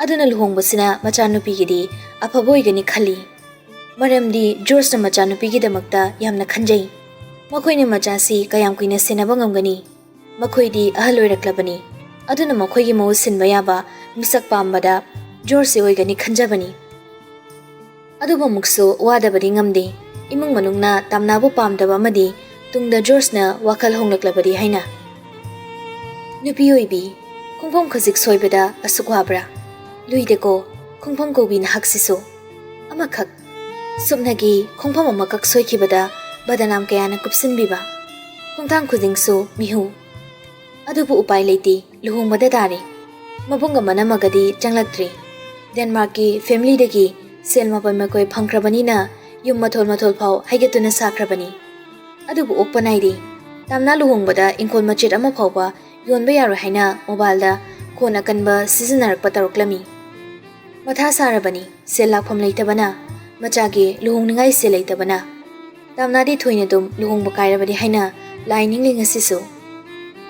ꯑꯗꯨꯅ ꯂꯨꯍꯣꯡꯕꯁꯤꯅ ꯃꯆꯥꯅꯨꯄꯤꯒꯤꯗꯤ ꯑꯐꯕ ꯑꯣꯏꯒꯅꯤ ꯈꯜꯂꯤ꯫ ꯃꯔꯝꯗꯤ ꯖꯣꯔꯖꯅ ꯃꯆꯥꯅꯨꯄꯤꯒꯤꯗꯃꯛꯇ ꯌꯥꯝꯅ ꯈꯟꯖꯩ꯫ ꯃꯈꯣꯏꯅ ꯃꯆꯥꯁꯤ ꯀꯌꯥꯝ ꯀꯨꯏꯅ ꯁꯦꯟꯅꯕ ꯉꯝꯒꯅꯤ? ꯃꯈꯣꯏꯗꯤ ꯑꯍꯜ ꯑꯣꯏꯔꯛꯂꯕꯅꯤ꯫ ꯑꯗꯨꯅ ꯃꯈꯣꯏꯒꯤ ꯃꯍꯨꯠ ꯁꯤꯟꯕ ꯌꯥꯕ ꯃꯤꯁꯛ ꯄꯥꯝꯕꯗ ꯖꯣꯔꯖꯁꯤ ꯑꯣꯏꯒꯅꯤ ꯈꯟꯖꯕꯅꯤ꯫ ꯑꯗꯨꯕꯨ ꯑꯃꯨꯛꯁꯨ ꯋꯥꯗꯕꯗꯤ ꯉꯝꯗꯦ꯫ ꯏꯃꯨꯡ ꯃꯅꯨꯡꯅ ꯇꯥꯝꯅꯥꯕꯨ ꯄꯥꯝꯗꯕ ꯑꯃꯗꯤ ꯇꯨꯡꯗ ꯖꯣꯔꯖꯅ ꯋꯥꯈꯜ ꯍꯣꯡꯂꯛꯂꯕꯗꯤ ꯍꯥꯏꯅ꯫ ꯅꯨꯄꯤ ꯑꯣꯏꯕꯤ, ꯈꯣꯡꯐꯝ ꯈꯖꯤꯛ ꯁꯣꯏꯕꯗ ꯑꯁꯨꯛ ꯋꯥꯕ꯭ꯔꯥ? ꯂꯨꯏꯗꯀꯣ, ꯈꯣꯡꯐꯝ ꯀꯧꯕꯤ ꯅꯍꯥꯛꯁꯤꯁꯨ꯫ ꯑꯃꯈꯛ, ꯁꯨꯞꯅꯒꯤ ꯈꯣꯡꯐꯝ ꯑꯃꯈꯛ ꯁꯣꯏꯈꯤꯕꯗ ꯕꯗꯅꯥꯝ ꯀꯌꯥꯅ ꯀꯨꯞꯁꯤꯟꯕꯤꯕ꯫ ꯈꯣꯡꯊꯥꯡ ꯈꯨꯗꯤꯡꯁꯨ ꯃꯤꯍꯨ꯫ ꯑꯗꯨꯕꯨ ꯎꯄꯥꯏ ꯂꯩꯇꯦ, ꯂꯨꯍꯣꯡꯕꯗ ꯇꯥꯔꯦ꯫ ꯃꯕꯨꯡꯒ ꯃꯅꯝꯃꯒꯗꯤ ꯆꯪꯂꯛꯇ꯭ꯔꯦ꯫ ꯗꯦꯟꯃꯥꯔꯛꯀꯤ ꯐꯦꯃꯤꯂꯤꯗꯒꯤ ꯁꯦꯜ ꯃꯄꯩ ꯃꯀꯣꯏ ꯐꯪꯈ꯭ꯔꯕꯅꯤꯅ ꯌꯨꯝ ꯃꯊꯣꯜ ꯃꯊꯣꯜ ꯐꯥꯎ ꯍꯩꯒꯠꯇꯨꯅ ꯁꯥꯈ꯭ꯔꯕꯅꯤ꯫ ꯑꯗꯨꯕꯨ ꯑꯣꯛꯄ ꯅꯥꯏꯗꯦ꯫ ꯇꯥꯝꯅꯥ ꯂꯨꯍꯣꯡꯕꯗ ꯏꯪꯈꯣꯜ ꯃꯆꯦꯠ ꯑꯃ ꯐꯥꯎꯕ ꯌꯣꯟꯕ ꯌꯥꯔꯣꯏ ꯍꯥꯏꯅ ꯃꯣꯕꯥꯏꯜꯗ ꯈꯣꯟ ꯑꯀꯟꯕ ꯁꯤꯖꯤꯟꯅꯔꯛꯄ ꯇꯧꯔꯛꯂꯝꯃꯤ꯫ ꯃꯊꯥ ꯁꯥꯔꯕꯅꯤ, ꯁꯦꯜ ꯂꯥꯛꯐꯝ ꯂꯩꯇꯕꯅ, ꯃꯆꯥꯒꯤ ꯂꯨꯍꯣꯡꯅꯤꯡꯉꯥꯏ ꯁꯦꯜ ꯂꯩꯇꯕꯅ꯫ ꯇꯥꯝꯅꯥꯗꯤ ꯊꯣꯏꯅ ꯑꯗꯨꯝ ꯂꯨꯍꯣꯡꯕ ꯀꯥꯏꯔꯕꯗꯤ ꯍꯥꯏꯅ ꯂꯥꯏ ꯅꯤꯡꯂꯤ ꯉꯁꯤꯁꯨ꯫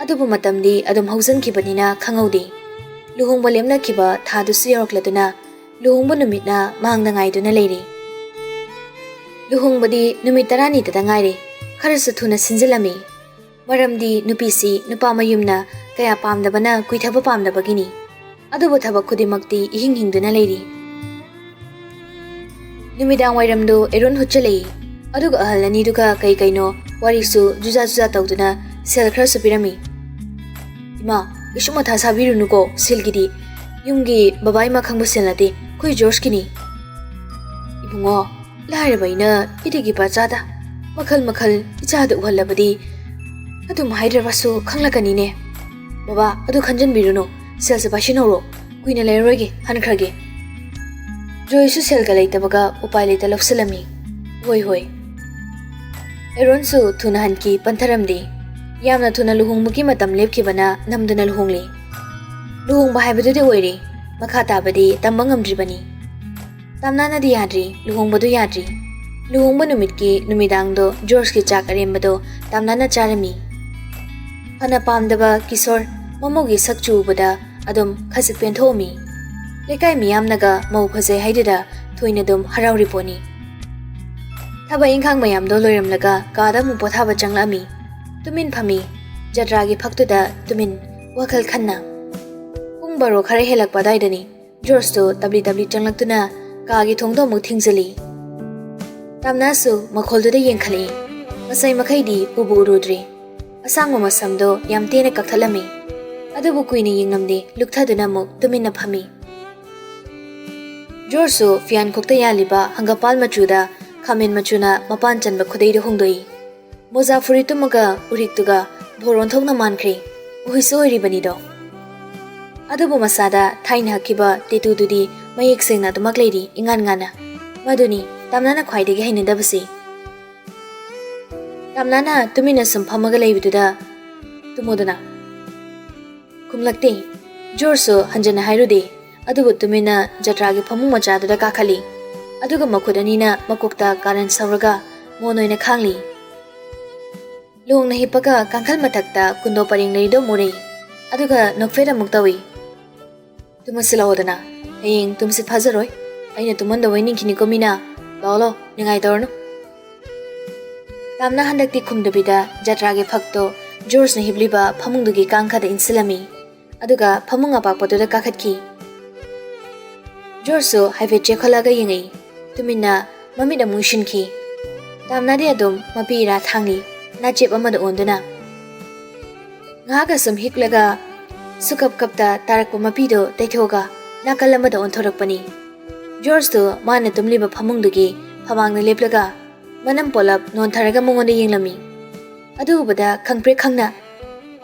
ꯑꯗꯨꯕꯨ ꯃꯇꯝꯗꯤ ꯑꯗꯨꯝ ꯍꯧꯖꯤꯟꯈꯤꯕꯅꯤꯅ ꯈꯪꯍꯧꯗꯦ꯫ ꯂꯨꯍꯣꯡꯕ ꯂꯦꯞꯅꯈꯤꯕ ꯊꯥꯗꯨꯁꯨ ꯌꯧꯔꯛꯂꯗꯨꯅ ꯂꯨꯍꯣꯡꯕ ꯅꯨꯃꯤꯠꯅ ꯃꯥꯡꯗ ꯉꯥꯏꯗꯨꯅ ꯂꯩꯔꯤ꯫ ꯂꯨꯍꯣꯡꯕꯗꯤ ꯅꯨꯃꯤꯠ ꯇꯔꯥꯅꯤꯗꯇ ꯉꯥꯏꯔꯦ꯫ ꯈꯔꯁꯨ ꯊꯨꯅ ꯁꯤꯟꯖꯤꯜꯂꯝꯃꯤ꯫ ꯃꯔꯝꯗꯤ ꯅꯨꯄꯤꯁꯤ ꯅꯨꯄꯥ ꯃꯌꯨꯝꯅ ꯀꯌꯥ ꯄꯥꯝꯗꯕꯅ ꯀꯨꯏꯊꯕ ꯄꯥꯝꯗꯕꯒꯤꯅꯤ꯫ ꯑꯗꯨꯕꯨ ꯊꯕꯛ ꯈꯨꯗꯤꯡꯃꯛꯇꯤ ꯏꯍꯤꯡ ꯍꯤꯡꯗꯨꯅ ꯂꯩꯔꯤ꯫ ꯅꯨꯃꯤꯗꯥꯡ ꯋꯥꯏꯔꯝꯗꯨ ꯑꯦꯔꯣꯟ ꯍꯨꯠꯆꯜꯂꯛꯏ꯫ ꯑꯗꯨꯒ ꯑꯍꯜ ꯑꯅꯤꯗꯨꯒ ꯀꯩ ꯀꯩꯅꯣ ꯋꯥꯔꯤꯁꯨ ꯖꯨꯖꯥ ꯖꯨꯖꯥ ꯇꯧꯗꯨꯅ ꯁꯦꯜ ꯈꯔꯁꯨ ꯄꯤꯔꯝꯃꯤ꯫ "ꯏꯃꯥ, ꯀꯩꯁꯨ ꯃꯊꯥ ꯁꯥꯕꯤꯔꯨꯅꯨꯀꯣ, ꯁꯦꯜꯒꯤꯗꯤ꯫ ꯌꯨꯝꯒꯤ ꯕꯕꯥ ꯏꯃꯥ ꯈꯪꯕ ꯁꯦꯜ ꯅꯠꯇꯦ, ꯑꯩꯈꯣꯏ ꯖꯣꯔꯖꯀꯤꯅꯤ꯫" "ꯏꯕꯨꯡꯉꯣ, ꯂꯥꯏꯔꯕ ꯑꯩꯅ ꯏꯗꯤꯒꯤ ꯄꯥꯆꯥꯗ ꯃꯈꯜ ꯃꯈꯜ ꯏꯆꯥꯗ ꯎꯍꯜꯂꯕꯗꯤ ꯑꯗꯨꯝ ꯍꯥꯏꯗ꯭ꯔꯕꯁꯨ ꯈꯪꯂꯛꯀꯅꯤꯅꯦ꯫" "ꯕꯕꯥ, ꯑꯗꯨ ꯈꯟꯖꯟꯕꯤꯔꯨꯅꯨ, ꯁꯦꯜꯁꯦ ꯄꯥꯏꯁꯤꯟꯍꯧꯔꯣ, ꯀꯨꯏꯅ ꯂꯩꯔꯔꯣꯏꯒꯦ, ꯍꯟꯈ꯭ꯔꯒꯦ꯫" ꯖꯣꯏꯁꯨ ꯁꯦꯜꯒ ꯂꯩꯇꯕꯒ ꯎꯄꯥꯏ ꯂꯩꯇ ꯂꯧꯁꯤꯜꯂꯝꯃꯤ꯫ "ꯍꯣꯏ, ꯍꯣꯏ꯫" ꯑꯦꯔꯣꯟꯁꯨ ꯊꯨꯅ ꯍꯟꯈꯤ, ꯄꯟꯊꯔꯝꯗꯦ꯫ ꯌꯥꯝꯅ ꯊꯨꯅ ꯂꯨꯍꯣꯡꯕꯒꯤ ꯃꯇꯝ ꯂꯦꯞꯈꯤꯕꯅ ꯅꯝꯗꯨꯅ ꯂꯨꯍꯣꯡꯂꯦ꯫ ꯂꯨꯍꯣꯡꯕ ꯍꯥꯏꯕꯗꯨꯗꯤ ꯑꯣꯏꯔꯦ, ꯃꯈꯥ ꯇꯥꯕꯗꯤ ꯇꯝꯕ ꯉꯝꯗ꯭ꯔꯤꯕꯅꯤ꯫ ꯇꯥꯝꯅꯥꯅꯗꯤ ꯌꯥꯗ꯭ꯔꯤ, ꯂꯨꯍꯣꯡꯕꯗꯨ ꯌꯥꯗ꯭ꯔꯤ꯫ ꯂꯨꯍꯣꯡꯕ ꯅꯨꯃꯤꯠꯀꯤ ꯅꯨꯃꯤꯗꯥꯡꯗꯣ ꯖꯣꯔꯖꯀꯤ ꯆꯥꯛ ꯑꯔꯦꯝꯕꯗꯣ ꯇꯥꯝꯅꯥꯅ ꯆꯥꯔꯝꯃꯤ꯫ ꯐꯅ ꯄꯥꯝꯗꯕ ꯀꯤꯁꯣꯔ ꯃꯃꯧꯒꯤ ꯁꯛ ꯆꯨ ꯎꯕꯗ ꯑꯗꯨꯝ ꯈꯖꯤꯛ ꯄꯦꯟꯊꯣꯛꯑꯝꯃꯤ꯫ ꯂꯩꯀꯥꯏ ꯃꯤꯌꯥꯝꯅꯒ ꯃꯧ ꯐꯖꯩ ꯍꯥꯏꯗꯨꯗ ꯊꯣꯏꯅ ꯑꯗꯨꯝ ꯍꯔꯥꯎꯔꯤ ꯄꯣꯠꯅꯤ꯫ ꯊꯕꯛ ꯏꯪꯈꯥꯡ ꯃꯌꯥꯝꯗꯣ ꯂꯣꯏꯔꯝꯂꯒ ꯀꯥꯗ ꯑꯃꯨꯛ ꯄꯣꯊꯥꯕ ꯆꯪꯂꯛꯑꯝꯃꯤ꯫ ꯇꯨꯃꯤꯟ ꯐꯝꯃꯤ꯫ ꯖꯇ꯭ꯔꯥꯒꯤ ꯐꯛꯇꯨꯗ ꯇꯨꯃꯤꯟ, ꯋꯥꯈꯜ ꯈꯟꯅ꯫ ꯄꯨꯡ ꯕꯥꯔꯣ ꯈꯔ ꯍꯦꯜꯂꯛꯄ ꯑꯗꯨꯋꯥꯏꯗꯅꯤ꯫ ꯖꯣꯔꯖꯇꯨ ꯇꯞꯂꯤ ꯇꯞꯂꯤ ꯆꯪꯂꯛꯇꯨꯅ ꯀꯥꯒꯤ ꯊꯣꯡꯗꯣ ꯑꯃꯨꯛ ꯊꯤꯡꯖꯤꯜꯂꯤ꯫ ꯇꯥꯝꯅꯥꯁꯨ ꯃꯈꯣꯜꯗꯨꯗ ꯌꯦꯡꯈꯠꯂꯛꯏ꯫ ꯉꯁꯥꯏ ꯃꯈꯩꯗꯤ ꯎꯕꯨ ꯎꯔꯨꯗ꯭ꯔꯦ꯫ ꯑꯁꯥꯡꯕ ꯃꯁꯝꯗꯣ ꯌꯥꯝ ꯇꯦꯟꯅ ꯀꯛꯊꯠꯂꯝꯃꯤ꯫ ꯑꯗꯨꯕꯨ ꯀꯨꯏꯅ ꯌꯦꯡꯂꯝꯗꯦ, ꯂꯨꯛꯊꯗꯨꯅ ꯑꯃꯨꯛ ꯇꯨꯃꯤꯟꯅ ꯐꯝꯃꯤ꯫ ꯖꯣꯔꯖꯁꯨ ꯐꯤꯌꯥꯟꯈꯣꯛꯇ ꯌꯥꯜꯂꯤꯕ ꯍꯪꯒꯄꯥꯜ ꯃꯆꯨꯗ ꯈꯥꯃꯦꯟ ꯃꯆꯨꯅ ꯃꯄꯥꯟ ꯆꯟꯕ ꯈꯨꯗꯩꯗꯨ ꯍꯣꯡꯗꯣꯛꯏ꯫ ꯃꯣꯖꯥ ꯐꯨꯔꯤꯠꯇꯨꯃꯒ ꯎꯔꯤꯛꯇꯨꯒ ꯚꯣꯔ ꯑꯣꯟꯊꯣꯛꯅ ꯃꯥꯟꯈ꯭ꯔꯦ꯫ ꯎꯍꯩꯁꯨ ꯑꯣꯏꯔꯤꯕꯅꯤꯗꯣ꯫ ꯑꯗꯨꯕꯨ ꯃꯁꯥꯗ ꯊꯥꯏꯅ ꯍꯛꯈꯤꯕ ꯇꯦꯇꯨꯗꯨꯗꯤ ꯃꯌꯦꯛ ꯁꯦꯡꯅ ꯑꯗꯨꯃꯛ ꯂꯩꯔꯤ, ꯏꯉꯥꯟ ꯉꯥꯟꯅ꯫ ꯃꯗꯨꯅꯤ ꯇꯥꯝꯅꯥꯅ ꯈ꯭ꯋꯥꯏꯗꯒꯤ ꯍꯩꯅꯗꯕꯁꯤ꯫ ꯇꯥꯝꯅꯥꯅ ꯇꯨꯃꯤꯟꯅ ꯁꯨꯝ ꯐꯝꯃꯒ ꯂꯩꯕꯗꯨꯗ, "ꯇꯨꯝꯃꯣꯗꯅ꯫" ꯈꯨꯝꯂꯛꯇꯦ꯫ ꯖꯣꯔꯖꯁꯨ ꯍꯟꯖꯟꯅ ꯍꯥꯏꯔꯨꯗꯦ, ꯑꯗꯨꯕꯨ ꯇꯨꯃꯤꯟꯅ ꯖꯇ꯭ꯔꯥꯒꯤ ꯐꯃꯨꯡ ꯃꯆꯥꯗꯨꯗ ꯀꯥꯈꯠꯂꯤ꯫ ꯑꯗꯨꯒ ꯃꯈꯨꯠ ꯑꯅꯤꯅ ꯃꯀꯣꯛꯇ ꯀꯥꯔꯟ ꯁꯧꯔꯒ ꯃꯣꯟ ꯑꯣꯏꯅ ꯈꯥꯡꯂꯤ꯫ ꯂꯣꯡꯅ ꯍꯤꯞꯄꯒ ꯀꯥꯡꯈꯜ ꯃꯊꯛꯇ ꯀꯨꯟꯗꯣ ꯄꯔꯦꯡ ꯂꯩꯗꯣ ꯃꯨꯔꯩ꯫ ꯑꯗꯨꯒ ꯅꯣꯛꯐꯦꯠ ꯑꯃꯨꯛ ꯇꯧꯏ꯫ "ꯇꯨꯝꯃꯁꯤ ꯂꯥꯛꯑꯣꯗꯅ, ꯍꯌꯦꯡ ꯇꯨꯝꯁꯤꯠ ꯐꯥꯖꯔꯣꯏ꯫ ꯑꯩꯅ ꯇꯨꯝꯍꯟꯗꯕꯩ ꯅꯤꯡꯈꯤꯅꯤꯀꯣ ꯃꯤꯅ꯫ ꯂꯥꯛꯑꯣ ꯂꯥꯛꯑꯣ, ꯅꯤꯡꯉꯥꯏ ꯇꯧꯔꯅꯨ꯫" ꯇꯥꯝꯅ ꯍꯟꯗꯛꯇꯤ ꯈꯨꯝꯗꯕꯤꯗ ꯖꯇ꯭ꯔꯥꯒꯤ ꯐꯛꯇꯣ ꯖꯣꯔꯖꯅ ꯍꯤꯞꯂꯤꯕ ꯐꯃꯨꯡꯗꯨꯒꯤ ꯀꯥꯡꯈꯗ ꯏꯟꯁꯤꯜꯂꯝꯃꯤ꯫ ꯑꯗꯨꯒ ꯐꯃꯨꯡ ꯑꯄꯥꯛꯄꯗꯨꯗ ꯀꯥꯈꯠꯈꯤ꯫ ꯖꯣꯔꯖꯁꯨ ꯍꯥꯏꯐꯦꯠ ꯆꯦꯞꯈꯠꯂꯒ ꯌꯦꯡꯉꯛꯏ꯫ ꯇꯨꯃꯤꯟꯅ ꯃꯃꯤꯠ ꯑꯃꯨꯛ ꯎꯏꯁꯤꯟꯈꯤ꯫ ꯇꯥꯝꯅꯥꯗꯤ ꯑꯗꯨꯝ ꯃꯄꯤ ꯏꯔꯥ ꯊꯥꯡꯂꯤ, ꯅꯥꯆꯦꯞ ꯑꯃꯗ ꯑꯣꯟꯗꯨꯅ꯫ ꯉꯥꯏꯍꯥꯛ ꯑꯁꯨꯝ ꯍꯤꯛꯂꯒ ꯁꯨꯀꯞ ꯀꯞꯇ ꯇꯥꯔꯛꯄ ꯃꯄꯤꯗꯨ ꯇꯩꯊꯣꯛꯑꯒ ꯅꯥꯀꯜ ꯑꯃꯗ ꯑꯣꯟꯊꯣꯔꯛꯄꯅꯤ꯫ ꯖꯣꯔꯖꯇꯨ ꯃꯥꯅ ꯇꯨꯝꯂꯤꯕ ꯐꯃꯨꯡꯗꯨꯒꯤ ꯐꯃꯥꯡꯗ ꯂꯦꯞꯂꯒ ꯃꯅꯝ ꯄꯣꯂꯞ ꯅꯣꯟꯊꯔꯒ ꯃꯉꯣꯟꯗ ꯌꯦꯡꯂꯝꯃꯤ꯫ ꯑꯗꯨ ꯎꯕꯗ ꯈꯪꯄ꯭ꯔꯦꯛ ꯈꯪꯅ,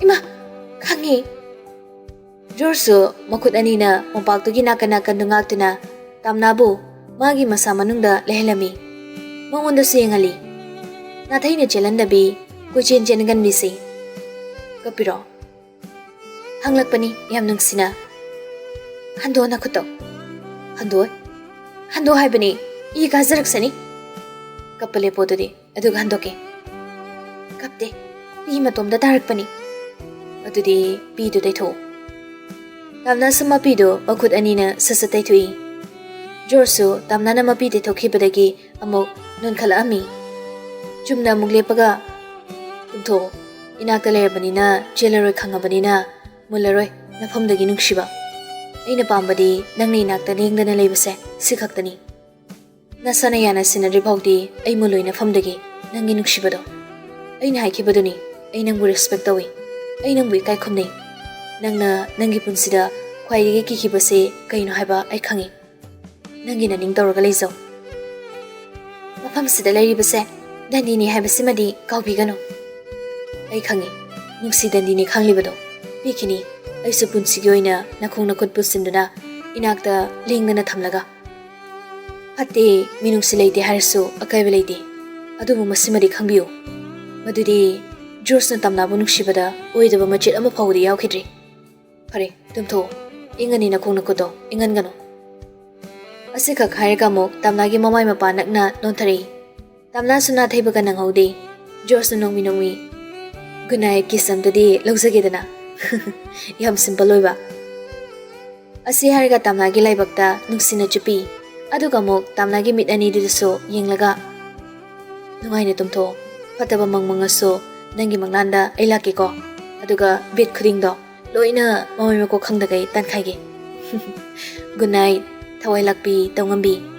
"ꯏꯃꯥ! ꯈꯪꯉꯦ!" ꯖꯣꯔꯖꯁꯨ ꯃꯈꯨꯠ ꯑꯅꯤꯅ ꯃꯣꯝꯄꯥꯛꯇꯨꯒꯤ ꯅꯥꯀꯟ ꯅꯥꯀꯟꯗꯨ ꯉꯥꯛꯇꯨꯅ ꯇꯥꯝꯅꯥꯕꯨ ꯃꯥꯒꯤ ꯃꯁꯥ ꯃꯅꯨꯡꯗ ꯂꯩꯍꯜꯂꯝꯃꯤ꯫ ꯃꯉꯣꯟꯗꯁꯨ ꯌꯦꯡꯍꯜꯂꯤ꯫ ꯅꯥꯊꯩꯅ ꯆꯦꯜꯍꯟꯗꯕꯤ, ꯀꯣꯏꯆꯦꯟ ꯆꯦꯟꯒꯟꯕꯤꯁꯤ꯫ "ꯀꯞꯄꯤꯔꯣ? ꯍꯪꯂꯛꯄꯅꯤ ꯌꯥꯝ ꯅꯨꯡꯁꯤꯅ꯫ ꯍꯟꯗꯣꯛꯑꯣ ꯅꯈꯨꯠꯇꯣ꯫ ꯍꯟꯗꯣꯛꯑꯣꯏ꯫ ꯍꯟꯗꯣꯛꯑꯣ ꯍꯥꯏꯕꯅꯤ, ꯏ ꯀꯥꯖꯔꯛꯁꯅꯤ꯫ ꯀꯞꯄ ꯂꯦꯞꯄꯣ ꯑꯗꯨꯗꯤ, ꯑꯗꯨꯒ ꯍꯟꯗꯣꯛꯀꯦ꯫" "ꯀꯞꯇꯦ, ꯄꯤ ꯃꯇꯣꯝꯇ ꯇꯥꯔꯛꯄꯅꯤ꯫" "ꯑꯗꯨꯗꯤ ꯄꯤꯗꯨ ꯇꯩꯊꯣꯛꯎ꯫" ꯇꯥꯝꯅꯥꯁꯨ ꯃꯄꯤꯗꯨ ꯃꯈꯨꯠ ꯑꯅꯤꯅ ꯁꯠ ꯁꯠ ꯇꯩꯊꯣꯛꯏ꯫ ꯖꯣꯔꯖꯁꯨ ꯇꯥꯝꯅꯥꯅ ꯃꯄꯤ ꯇꯩꯊꯣꯛꯈꯤꯕꯗꯒꯤ ꯑꯃꯨꯛ ꯅꯣꯟꯈꯠꯂꯛꯑꯝꯃꯤ꯫ ꯆꯨꯝꯅ ꯑꯃꯨꯛ ꯂꯦꯞꯄꯒ, "ꯇꯨꯝꯊꯣꯛꯑꯣ꯫ ꯏꯅꯥꯛꯇ ꯂꯩꯔꯕꯅꯤꯅ ꯆꯦꯜꯂꯔꯣꯏ ꯈꯪꯉꯕꯅꯤꯅ ꯃꯨꯜꯂꯔꯣꯏ ꯅꯐꯝꯗꯒꯤ ꯅꯨꯡꯁꯤꯕ꯫ ꯑꯩꯅ ꯄꯥꯝꯕꯗꯤ ꯅꯪꯅ ꯏꯅꯥꯛꯇ ꯂꯦꯡꯗꯅ ꯂꯩꯕꯁꯦ ꯁꯤ ꯈꯛꯇꯅꯤ꯫ ꯅꯁꯥꯅ ꯌꯥꯅ ꯁꯤꯟꯅꯗ꯭ꯔꯤ ꯐꯥꯎꯗꯤ ꯑꯩ ꯃꯨꯜꯂꯣꯏ ꯅꯐꯝꯗꯒꯤ, ꯅꯪꯒꯤ ꯅꯨꯡꯁꯤꯕꯗꯣ꯫ ꯑꯩꯅ ꯍꯥꯏꯈꯤꯕꯗꯨꯅꯤ, ꯑꯩ ꯅꯪꯕꯨ ꯔꯦꯁꯄꯦꯛ ꯇꯧꯏ꯫ ꯑꯩ ꯅꯪꯕꯨ ꯏꯀꯥꯏ ꯈꯨꯝꯅꯩ꯫ ꯅꯪꯅ ꯅꯪꯒꯤ ꯄꯨꯟꯁꯤꯗ ꯈ꯭ꯋꯥꯏꯗꯒꯤ ꯀꯤꯈꯤꯕꯁꯦ ꯀꯩꯅꯣ ꯍꯥꯏꯕ ꯑꯩ ꯈꯪꯏ꯫ ꯅꯪꯒꯤ ꯅꯅꯤꯡ ꯇꯧꯔꯒ ꯂꯩꯖꯧ꯫ ꯃꯐꯝꯁꯤꯗ ꯂꯩꯔꯤꯕꯁꯦ ꯗꯟꯗꯤꯅꯤ ꯍꯥꯏꯕꯁꯤꯃꯗꯤ ꯀꯥꯎꯕꯤꯒꯅꯨ꯫ ꯑꯩ ꯈꯪꯏ, ꯅꯨꯡꯁꯤ ꯗꯟꯗꯤꯅꯤ ꯈꯪꯂꯤꯕꯗꯣ꯫ ꯄꯤꯈꯤꯅꯤ꯫ ꯑꯩꯁꯨ ꯄꯨꯟꯁꯤꯒꯤ ꯑꯣꯏꯅ ꯅꯈꯣꯡ ꯅꯈꯨꯠ ꯄꯨꯟꯁꯤꯟꯗꯨꯅ ꯏꯅꯥꯛꯇ ꯂꯦꯡꯗꯅ ꯊꯝꯂꯒ꯫ ꯐꯠꯇꯦ, ꯃꯤꯅꯨꯡꯁꯤ ꯂꯩꯇꯦ ꯍꯥꯏꯔꯁꯨ ꯑꯀꯥꯏꯕ ꯂꯩꯇꯦ꯫ ꯑꯗꯨꯕꯨ ꯃꯁꯤꯃꯗꯤ ꯈꯪꯕꯤꯌꯨ, ꯃꯗꯨꯗꯤ ꯖꯣꯔꯖꯅ ꯇꯝꯂꯥꯕꯨ ꯅꯨꯡꯁꯤꯕꯗ ꯑꯣꯏꯗꯕ ꯃꯆꯦꯠ ꯑꯃ ꯐꯥꯎꯕꯗꯤ ꯌꯥꯎꯈꯤꯗ꯭ꯔꯤ꯫ ꯐꯔꯦ, ꯇꯨꯝꯊꯣꯛꯑꯣ꯫ ꯏꯪꯉꯅꯤ ꯅꯈꯣꯡ ꯅꯈꯨꯠꯇꯣ, ꯏꯪꯍꯟꯒꯅꯨ꯫ ꯑꯁꯤꯈꯛ ꯍꯥꯏꯔꯒ ꯑꯃꯨꯛ ꯇꯝꯂꯥꯒꯤ ꯃꯃꯥꯏ ꯃꯄꯥ ꯅꯛꯅ ꯅꯣꯟꯊꯔꯛꯏ꯫ ꯇꯝꯂꯥꯁꯨ ꯅꯥꯊꯩꯕꯒ ꯅꯪꯍꯧꯗꯦ꯫ ꯖꯣꯔꯖꯅ ꯅꯣꯡꯃꯤ ꯅꯣꯡꯃꯤ "Good night kiss" ꯑꯝꯇꯗꯤ ꯂꯧꯖꯒꯦꯗꯅ꯫ ꯌꯥꯝ simple ꯑꯣꯏꯕ꯫ ꯑꯁꯤ ꯍꯥꯏꯔꯒ ꯇꯝꯂꯥꯒꯤ ꯂꯥꯏꯕꯛꯇ ꯅꯨꯡꯁꯤꯅ ꯆꯨꯞꯄꯤ꯫ ꯑꯗꯨꯒ ꯑꯃꯨꯛ ꯇꯝꯂꯥꯒꯤ ꯃꯤꯠ ꯑꯅꯤꯗꯨꯗꯁꯨ ꯌꯦꯡꯂꯒ, "ꯅꯨꯡꯉꯥꯏꯅ ꯇꯨꯝꯊꯣꯛꯑꯣ꯫ ꯐꯠꯇꯕ ꯃꯪ ꯃꯪꯉꯁꯨ ꯅꯪꯒꯤ ꯃꯪꯂꯥꯟꯗ ꯑꯩ ꯂꯥꯛꯀꯦꯀꯣ꯫ ꯑꯗꯨꯒ bed ꯈꯨꯗꯤꯡꯗꯣ ꯂꯣꯏꯅ ꯃꯃꯩ ꯃꯀꯣꯛ ꯈꯪꯗꯈꯩ ꯇꯥꯟꯈꯥꯏꯒꯦ꯫ Good night, ꯊꯋꯥꯏ ꯂꯥꯛꯄꯤ ꯇꯧꯉꯝꯕꯤ"꯫